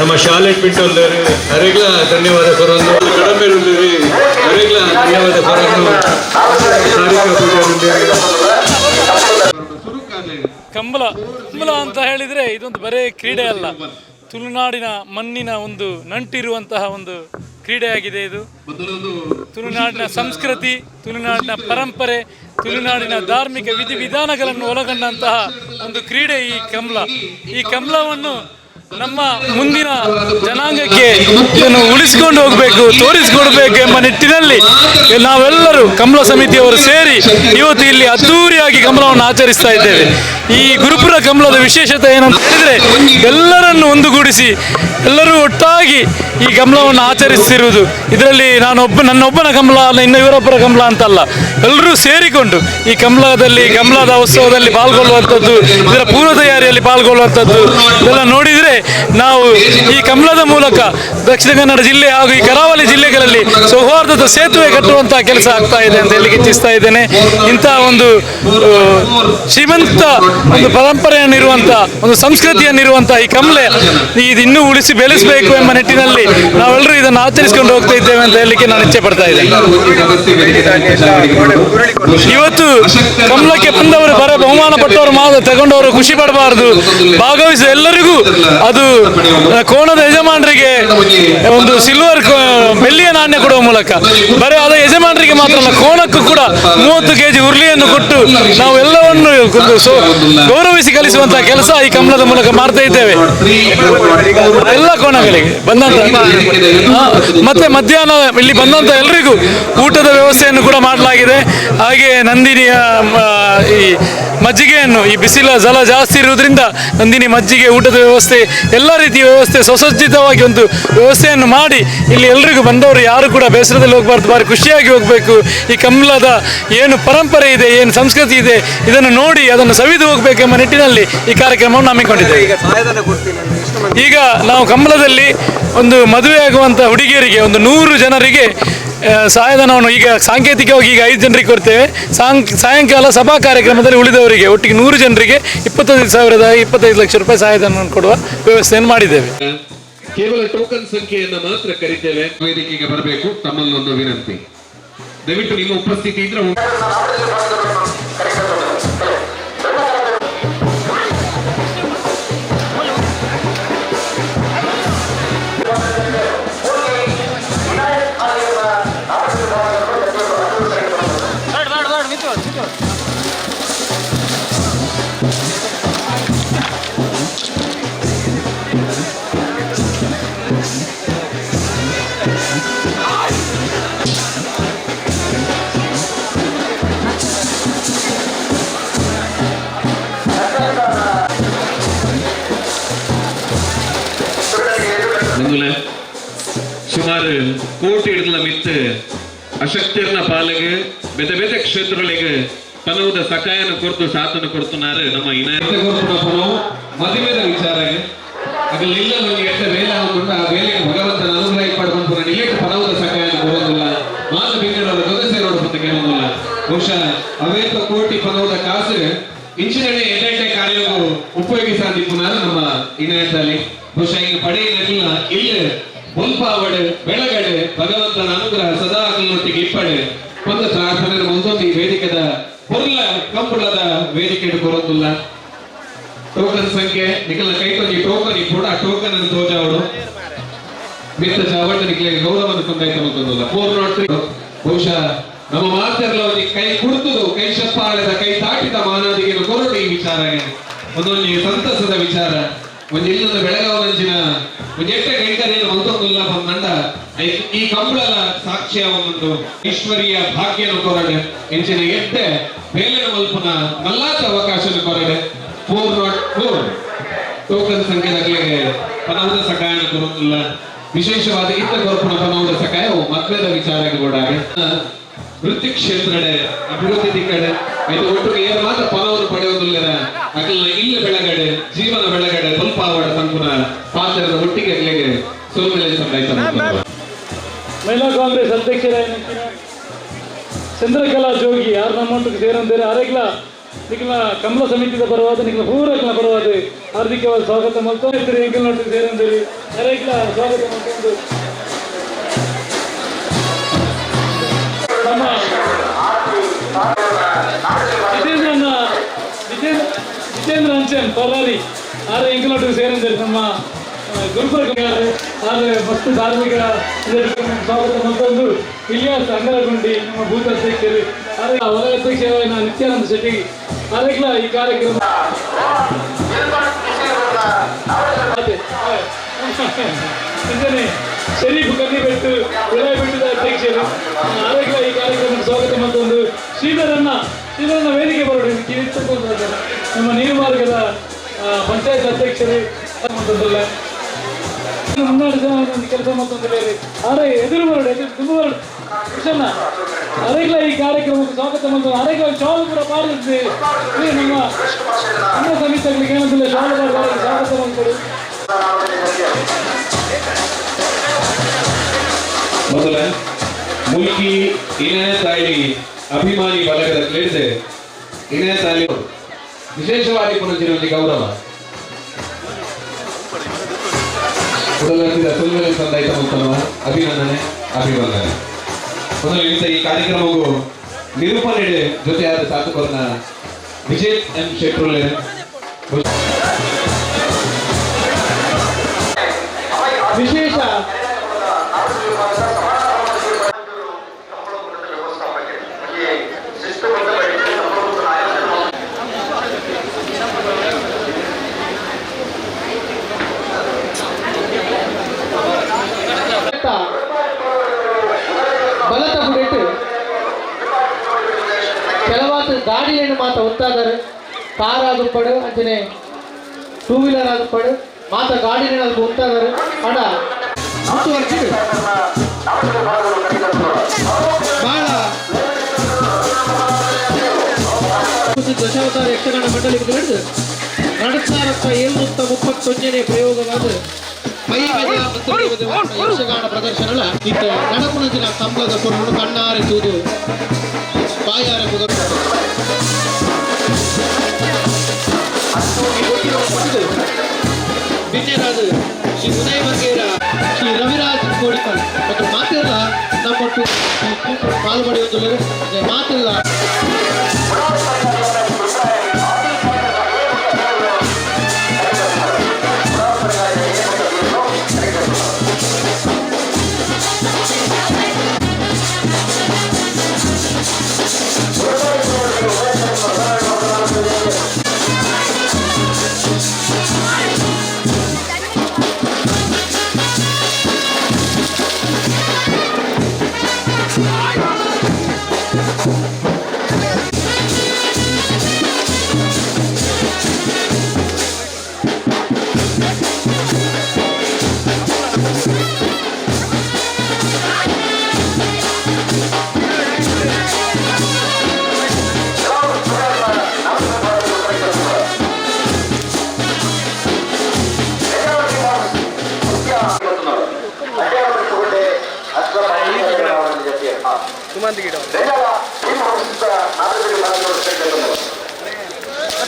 Speaker 4: ನಮ್ಮ ಶಾಲೆ ಪಿಂಟೋಲ್ದರು ಹರಿಗ್ಲ ಧನ್ಯವಾದ ಕೊರೊಂದು ಕಡಂಬೇರುಲ್ಲೇರಿ ಹರಿಗ್ಲ ಧನ್ಯವಾದ ಕೊರೊಂದು ಸಾರಿಕಾ ಪೂಜಾರಿ.
Speaker 9: ಕಂಬಳ ಕಂಬಳ ಅಂತ ಹೇಳಿದರೆ ಇದೊಂದು ಬರೇ ಕ್ರೀಡೆ ಅಲ್ಲ, ತುಳುನಾಡಿನ ಮಣ್ಣಿನ ಒಂದು ನಂಟಿರುವಂತಹ ಒಂದು ಕ್ರೀಡೆಯಾಗಿದೆ ಇದು. ತುಳುನಾಡಿನ ಸಂಸ್ಕೃತಿ, ತುಳುನಾಡಿನ ಪರಂಪರೆ, ತುಳುನಾಡಿನ ಧಾರ್ಮಿಕ ವಿಧಿವಿಧಾನಗಳನ್ನು ಒಳಗೊಂಡಂತಹ ಒಂದು ಕ್ರೀಡೆ ಈ ಕಂಬಳ. ಈ ಕಂಬಳವನ್ನು ನಮ್ಮ ಮುಂದಿನ ಜನಾಂಗಕ್ಕೆ ಇದನ್ನು ಉಳಿಸಿಕೊಂಡು ಹೋಗಬೇಕು, ತೋರಿಸಿಕೊಡ್ಬೇಕು ಎಂಬ ನಿಟ್ಟಿನಲ್ಲಿ ನಾವೆಲ್ಲರೂ ಕಂಬಳ ಸಮಿತಿಯವರು ಸೇರಿ ಇವತ್ತು ಇಲ್ಲಿ ಅದ್ಧೂರಿಯಾಗಿ ಕಂಬಳವನ್ನು ಆಚರಿಸ್ತಾ ಇದ್ದೇವೆ. ಈ ಗುರುಪುರ ಕಂಬಳದ ವಿಶೇಷತೆ ಏನಂತ ಹೇಳಿದರೆ ಎಲ್ಲರನ್ನು ಒಂದುಗೂಡಿಸಿ ಎಲ್ಲರೂ ಒಟ್ಟಾಗಿ ಈ ಕಂಬಳವನ್ನು ಆಚರಿಸ್ತಿರುವುದು. ಇದರಲ್ಲಿ ನನ್ನೊಬ್ಬನ ಕಂಬಳ ಅಲ್ಲ, ಇನ್ನು ಇವರೊಬ್ಬರ ಕಂಬಳ ಅಂತಲ್ಲ, ಎಲ್ಲರೂ ಸೇರಿಕೊಂಡು ಈ ಕಂಬಳದ ಉತ್ಸವದಲ್ಲಿ ಪಾಲ್ಗೊಳ್ಳುವಂಥದ್ದು, ಇದರ ಪೂರ್ವ ತಯಾರಿಯಲ್ಲಿ ಪಾಲ್ಗೊಳ್ಳುವಂಥದ್ದು ಇದೆಲ್ಲ ನೋಡಿದರೆ ನಾವು ಈ ಕಮಲದ ಮೂಲಕ ದಕ್ಷಿಣ ಕನ್ನಡ ಜಿಲ್ಲೆ ಹಾಗೂ ಈ ಕರಾವಳಿ ಜಿಲ್ಲೆಗಳಲ್ಲಿ ಸೌಹಾರ್ದದ ಸೇತುವೆ ಕಟ್ಟುವಂತಹ ಕೆಲಸ ಆಗ್ತಾ ಇದೆ ಅಂತ ಹೇಳಿ ಇಚ್ಛಿಸ್ತಾ ಇದ್ದೇನೆ. ಇಂತಹ ಒಂದು ಶ್ರೀಮಂತ ಒಂದು ಪರಂಪರೆಯನ್ನು ಇರುವಂತಹ ಒಂದು ಸಂಸ್ಕೃತಿಯನ್ನು ಇರುವಂತಹ ಈ ಕಮಲೆ ಇದು ಇನ್ನೂ ಉಳಿಸಿ ಬೆಳೆಸಬೇಕು ಎಂಬ ನಿಟ್ಟಿನಲ್ಲಿ ನಾವೆಲ್ಲರೂ ಇದನ್ನು ಆಚರಿಸಿಕೊಂಡು ಹೋಗ್ತಾ ಇದ್ದೇವೆ ಅಂತ ಹೇಳಲಿಕ್ಕೆ ನಾನು ಇಚ್ಛೆ ಪಡ್ತಾ ಇದ್ದೇನೆ. ಇವತ್ತು ಕಮಲಕ್ಕೆ ಬಂದವರು ಬರ ಬಹುಮಾನ ಪಟ್ಟವರು ಮಾತ್ರ ತಗೊಂಡವರು ಖುಷಿ ಪಡಬಾರದು, ಭಾಗವಹಿಸಿದ ಎಲ್ಲರಿಗೂ ಅದು ಕೋಣದ ಯಜಮಾನರಿಗೆ ಒಂದು ಸಿಲ್ವರ್ ಬೆಳ್ಳಿಯ ನಾಣ್ಯ ಕೊಡುವ ಮೂಲಕ ಬರೀ ಅದ ಯಜಮಾನರಿಗೆ ಮಾತ್ರ ಅಲ್ಲ, ಕೋಣಕ್ಕೂ ಕೂಡ 30 ಕೆಜಿ ಉರುಳಿಯನ್ನು ಕೊಟ್ಟು ನಾವು ಎಲ್ಲವನ್ನು ಗೌರವಿಸಿ ಕಲಿಸುವಂತಹ ಕೆಲಸ ಈ ಕಮಲದ ಮೂಲಕ ಮಾಡ್ತಾ ಇದ್ದೇವೆ ಎಲ್ಲ ಕೋಣಗಳಿಗೆ ಬಂದಂತ. ಮತ್ತೆ ಮಧ್ಯಾಹ್ನ ಇಲ್ಲಿ ಬಂದಂತ ಎಲ್ಲರಿಗೂ ಊಟದ ವ್ಯವಸ್ಥೆಯನ್ನು ಕೂಡ ಮಾಡಲಾಗಿದೆ. ಹಾಗೆ ನಂದಿನಿಯ ಈ ಮಜ್ಜಿಗೆಯನ್ನು, ಈ ಬಿಸಿಲ ಜಲ ಜಾಸ್ತಿ ಇರುವುದರಿಂದ ನಂದಿನಿ ಮಜ್ಜಿಗೆ ಊಟದ ವ್ಯವಸ್ಥೆ ಎಲ್ಲ ರೀತಿಯ ವ್ಯವಸ್ಥೆ ಸುಸಜ್ಜಿತವಾಗಿ ಒಂದು ವ್ಯವಸ್ಥೆಯನ್ನು ಮಾಡಿ ಇಲ್ಲಿ ಎಲ್ರಿಗೂ ಬಂದವರು ಯಾರು ಕೂಡ ಬೇಸರದಲ್ಲಿ ಹೋಗಬಾರ್ದು, ಭಾರಿ ಖುಷಿಯಾಗಿ ಹೋಗಬೇಕು. ಈ ಕಮಲದ ಏನು ಪರಂಪರೆ ಇದೆ, ಏನು ಸಂಸ್ಕೃತಿ ಇದೆ, ಇದನ್ನು ನೋಡಿ ಅದನ್ನು ಸವಿದು ಹೋಗಬೇಕೆಂಬ ನಿಟ್ಟಿನಲ್ಲಿ ಈ ಕಾರ್ಯಕ್ರಮವನ್ನು ಹಮ್ಮಿಕೊಂಡಿದ್ದೇವೆ. ಈಗ ನಾವು ಕಮಲದಲ್ಲಿ ಒಂದು ಮದುವೆಯಾಗುವಂಥ ಹುಡುಗಿಯರಿಗೆ ಒಂದು 100 ಜನರಿಗೆ ಸಹಾಯಧನವನ್ನು ಈಗ ಸಾಂಕೇತಿಕವಾಗಿ ಈಗ 5 ಜನರಿಗೆ ಕೊಡ್ತೇವೆ. ಸಾಯಂಕಾಲ ಸಭಾ ಕಾರ್ಯಕ್ರಮದಲ್ಲಿ ಉಳಿದವರಿಗೆ ಒಟ್ಟಿಗೆ 100 ಜನರಿಗೆ 25,000 25 ಲಕ್ಷ ರೂಪಾಯಿ ಸಹಾಯಧನವನ್ನು ಕೊಡುವ ವ್ಯವಸ್ಥೆಯನ್ನು ಮಾಡಿದ್ದೇವೆ.
Speaker 2: ಕೇವಲ ಟೋಕನ್ ಸಂಖ್ಯೆಯನ್ನು ಮಾತ್ರ ಕರಿತೇವೆ. ವೇದಿಕೆಗೆ ಬರಬೇಕು ತಮ್ಮಲ್ಲೊಂದು ವಿನಂತಿ, ದಯವಿಟ್ಟು ನಿಮ್ಮ ಉಪಸ್ಥಿತಿ ಇದ್ರೆ ಸುಮಾರು ಕೋಟಿ ಹಿಡಿದ ಮಿತ್ತು ಅಶಕ್ತಿರ್ನ ಪಾಲಿಗೆ ಬೇತೆ ಬೇತೆ ಕ್ಷೇತ್ರಗಳಿಗೆ ಪನವುದ ಸಕಾಯನ ಕೊರತು ಸಾತನ ಕೊಡ್తున్నారు ನಮ್ಮ ಇನಾಯತ ಮದುವೆದ ವಿಚಾರ ಅಗಲ್ ಇಲ್ಲ ನಮಗೆ ಎಟ್ಟ ವೇಲೆ ಹಾಕೊಂಡು ಆ ವೇಲೆಗೆ ಭಗವಂತನ ಅನುಗ್ರಹ ಪಡ್ಕೊಂಡು ಇಲ್ಲೇಟು ಪನವುದ ಸಕಾಯನ ಕೊಡೋದಿಲ್ಲ, ಮಾತು ಬೆಂಗಳೂರ ಸದಸ್ಯರೋಡು ಅಂತ ಕೇಳೋದಿಲ್ಲ. ಬಹುಶಃ ಅವೇತ ಕೋಟಿ ಪನವುದ ಕಾಸು ಇಂಚಿನೇ ಎಡ್ಡೆ ಕಾರ್ಯಕ್ಕೂ ಉಪಯೋಗಿಸಾದಿಪ್ಪುನಾರು ನಮ್ಮ ಇನಾಯತಲ್ಲಿ. ಬಹುಶಃ ಈಗ ಪಡೆಯಿನಕ್ಕಿಲ್ಲ ಇಲ್ಲಿ ಬೊಲ್ಪಾವಡೆ ಬೆಳಗಡೆ ಭಗವಂತನ ಅನುಗ್ರಹ ಸದಾ ಕಲ್ಲೊಟ್ಟಿಗೆ ಇಪ್ಪಡೆ ಒಂದು ಪ್ರಾರ್ಥನೆ ಮುಂದೊಂದು ಈ ವೇದಿಕೆದ ಪೊರ್ಲ ಕಂಬಳದ ವೇದಿಕೆ ಕೊರೊಂದುಲ್ಲ. ಟೋಕನ್ ಸಂಖ್ಯೆ ನಿಖಲ ಕೈತೊಂಜಿ ಟೋಕನ್ ಇಪ್ಪುಡು, ಆ ಟೋಕನ್ ಅನ್ನು ತೋಜಾವಡು ಮಿತ್ತ ಚಾವಟ್ಟು ನಿಖಲಿಗೆ ಗೌರವವನ್ನು ಸಂದಾಯ್ತ ಮತ್ತೊಂದಲ್ಲ 403. ಬಹುಶಃ ನಮ್ಮ ಮಾತೆಲ್ಲ ಕೈ ಕುಡ್ತದು ಕೈ ಚಪ್ಪಾಳೆದ ಕೈ ತಾಟಿದ ಮಾನಾದಿಗೆ ಕೊರಡು ಈ ವಿಚಾರ ಒಂದೊಂದು ಸಂತಸದ ವಿಚಾರ. ಒಂದು ಇಲ್ಲೊಂದು ಬೆಳಗಾವನಂಚಿನ ಒಂದು ಎಟ್ಟ ಕೈಕರ್ಯನ್ನು ಮಲ್ತೊಂದುಲ್ಲ ಬಂದಂಡ ಈ ಕಂಬಳದ ಸಾಕ್ಷ್ಯ ಒಂದೊಂದು ಐಶ್ವರ್ಯ ಭಾಗ್ಯನ ಕೊರಡೆ ಎಂಚಿನ ಎಟ್ಟೆ ಬೇಲಿನ ಮಲ್ಪನ ಮಲ್ಲಾತ ಅವಕಾಶನ ಕೊರಡೆ. 404 ಟೋಕನ್ ಸಂಖ್ಯೆದಾಗಲಿಗೆ ಪನೌದ ಸಕಾಯನ ಕೊರೊಂದುಲ್ಲ. ವಿಶೇಷವಾದ ಇತ್ತ ಕೊರಪುನ ಪನೌದ ಸಕಾಯವು ಮದ್ವೆದ ವಿಚಾರಕ್ಕೆ ಕೂಡ ವೃತ್ತಿ ಕ್ಷೇತ್ರಡೆ ಅಭಿವೃದ್ಧಿ ಕಡೆ ಇದು ಒಟ್ಟಿಗೆ ಏನು ಮಾತ್ರ ಫಲವನ್ನು ಪಡೆಯುವುದಿಲ್ಲ ಅಗಲ ಇಲ್ಲ ಬೆಳಗಡೆ ಜೀವನ ಬೆಳಗಡೆ ಸ್ವಲ್ಪ ಸಂಪೂರ್ಣ ಪಾತ್ರದ ಒಟ್ಟಿಗೆ ಅಗಲಿಗೆ ಸೋಲ್ಮೇಲೆ ಸಂದಾಯ್ತ.
Speaker 9: ಮಹಿಳಾ ಕಾಂಗ್ರೆಸ್ ಅಧ್ಯಕ್ಷರ ಚಂದ್ರಕಲಾ ಜೋಗಿ ಯಾರು ನಮ್ಮೊಟ್ಟಿಗೆ ಸೇರಂದರೆ ಆರೇಗ್ಲ ನಿಖಿಲ ಕಮಲ ಸಮಿತಿದ ಪರವಾದ ನಿಖಿಲ ಪೂರಕಲ ಪರವಾದ ಹಾರ್ದಿಕವಾದ ಸ್ವಾಗತ ಮಾಡ್ತಾ ಇದ್ದೀರಿ. ಎಂಕಲ್ನೊಟ್ಟಿಗೆ ಸೇರಂದಿರಿ ಆರೇಗ್ಲ ಸ್ವಾಗತ ಮಾಡ್ಕೊಂಡು ನಮ್ಮ ಜಿತೇಂದ್ರ ಅಂಚನ್ ಪರಾರಿ ಆರು ಎಂಕಲೊಟ್ಟಿಗೆ ಸೇರಂದಿರಿ ನಮ್ಮ ಗುರುಪರ್ಗ ಆರು ಮಸ್ತ್ ಧಾರ್ಮಿಕ ಸ್ವಾಗತ ಮತ್ತೊಂದು ಇಲಿಯಾಸ್ ಅಂಗರಗುಂಡಿ ನಮ್ಮ ಬೂತ್ ಅಧ್ಯಕ್ಷರು ವಲಯ ಅಧ್ಯಕ್ಷರಾದ ನಿತ್ಯಾನಂದ ಶೆಟ್ಟಿ ಆರೇಗ್ಲ ಈ ಕಾರ್ಯಕ್ರಮ ಶರೀಫ್ ಕನ್ನಿಬೆಟ್ಟು ಬೆಟ್ಟದ ಅಧ್ಯಕ್ಷರು ಆರೇಗ್ಲ ಈ ಕಾರ್ಯಕ್ರಮಕ್ಕೆ ಸ್ವಾಗತ ಮತ್ತೊಂದು ಶ್ರೀಧರನ್ನ ವೇದಿಕೆ ಬರೋಣ ನಮ್ಮ ನೀರುಮಾರ್ಗದ ಪಂಚಾಯತ್ ಅಧ್ಯಕ್ಷರು ಮತ್ತೊಂದಲ್ಲ ಮುನ್ನಾಡಿ ಜನ ಕೆಲಸ ಮತ್ತೊಂದು ಬೇರೆ ಆರೆ ಎದುರು ಬರೋಣ ಎದುರು ತುಂಬ ಬರೋಣ ಕೃಷ್ಣ ಅರೇಗ್ಲ ಈ ಕಾರ್ಯಕ್ರಮಕ್ಕೆ ಸ್ವಾಗತ ಮತ್ತು ಅರೇಗ್ಲ ಶಾಲು ಕೂಡ ಪಾಡಿದ್ದೆ ನಮ್ಮ ಸಮಿತಿಗಳಿಗೆ ಏನಂತಿಲ್ಲ ಶಾಲು ಸ್ವಾಗತ ಮಾಡ್ಕೊಡು.
Speaker 2: ಮೊದಲ ಮುಲ್ಕಿ ಇನೇ ತಾಯಿ ಅಭಿಮಾನಿ ಬಳಗದ ಕ್ಲೇಡ್ದೆ ಇನೇ ತಾಯಿ ವಿಶೇಷವಾಗಿ ಪುನರ್ಜೀವನ ಗೌರವ ಉಡಲಂತಿದ ಸುಲ್ಮಲೆ ಸಂದಾಯಿತ ಮುತ್ತಮ ಅಭಿನಂದನೆ ಅಭಿವಂದನೆ. ಮೊದಲು ಇಂಥ ಈ ಕಾರ್ಯಕ್ರಮವು ನಿರೂಪಣೆ ಜೊತೆಯಾದ ಸಾಧಕರನ್ನ ವಿಜಯ್ ಎಂ ಶೆಟ್ರುಲೆ
Speaker 1: ವಿಶೇಷ ಬಲತ ಬುಡೆಟ್ ಕೆಲವಾದ ಗಾಡಿಯನ್ನು ಮಾತ ಒತ್ತಾದರೆ ಕಾರ್ ಆದುಪ್ಪಡು ಅಂಚನೆ ಟೂ ವೀಲರ್ ಆದುಪ್ಪಡು ಮಾತ ಗಾಡಿನ ಉಂತಾದರು ಅಡ ಮುಂದುವರ್ಸಿಡು ಬಹಳ ದಶಾವತಾರ ಯಕ್ಷಗಾನ ಮಂಡಳಿ ಹಿಡಿದು 2731ನೇ ಪ್ರಯೋಗವಾದ ಯಕ್ಷಗಾನ ಪ್ರದರ್ಶನ ಇತ್ತ ನಡಪುಣಜಿನ ಕಂಬಳದ ಪೊರ್ಲು ಕಣ್ಣಾರೆ ತೂದು ಬಾಯಾರೆ ಬಿನ್ನೆರಾದ ಶ್ರೀ ಉದಯ ಬಂಗೇರ ಶ್ರೀ ರವಿರಾಜ್ ಕೋಡಿಕಲ್ ಮತ್ತು ಮಾತೆಲ್ಲ ನಮ್ಮೊಟ್ಟು ಪಾಲ್ಪಡೆಯುವುದಿಲ್ಲ ಮಾತೆಲ್ಲ
Speaker 7: ಸುಮಂತ್ ಗಿಡ.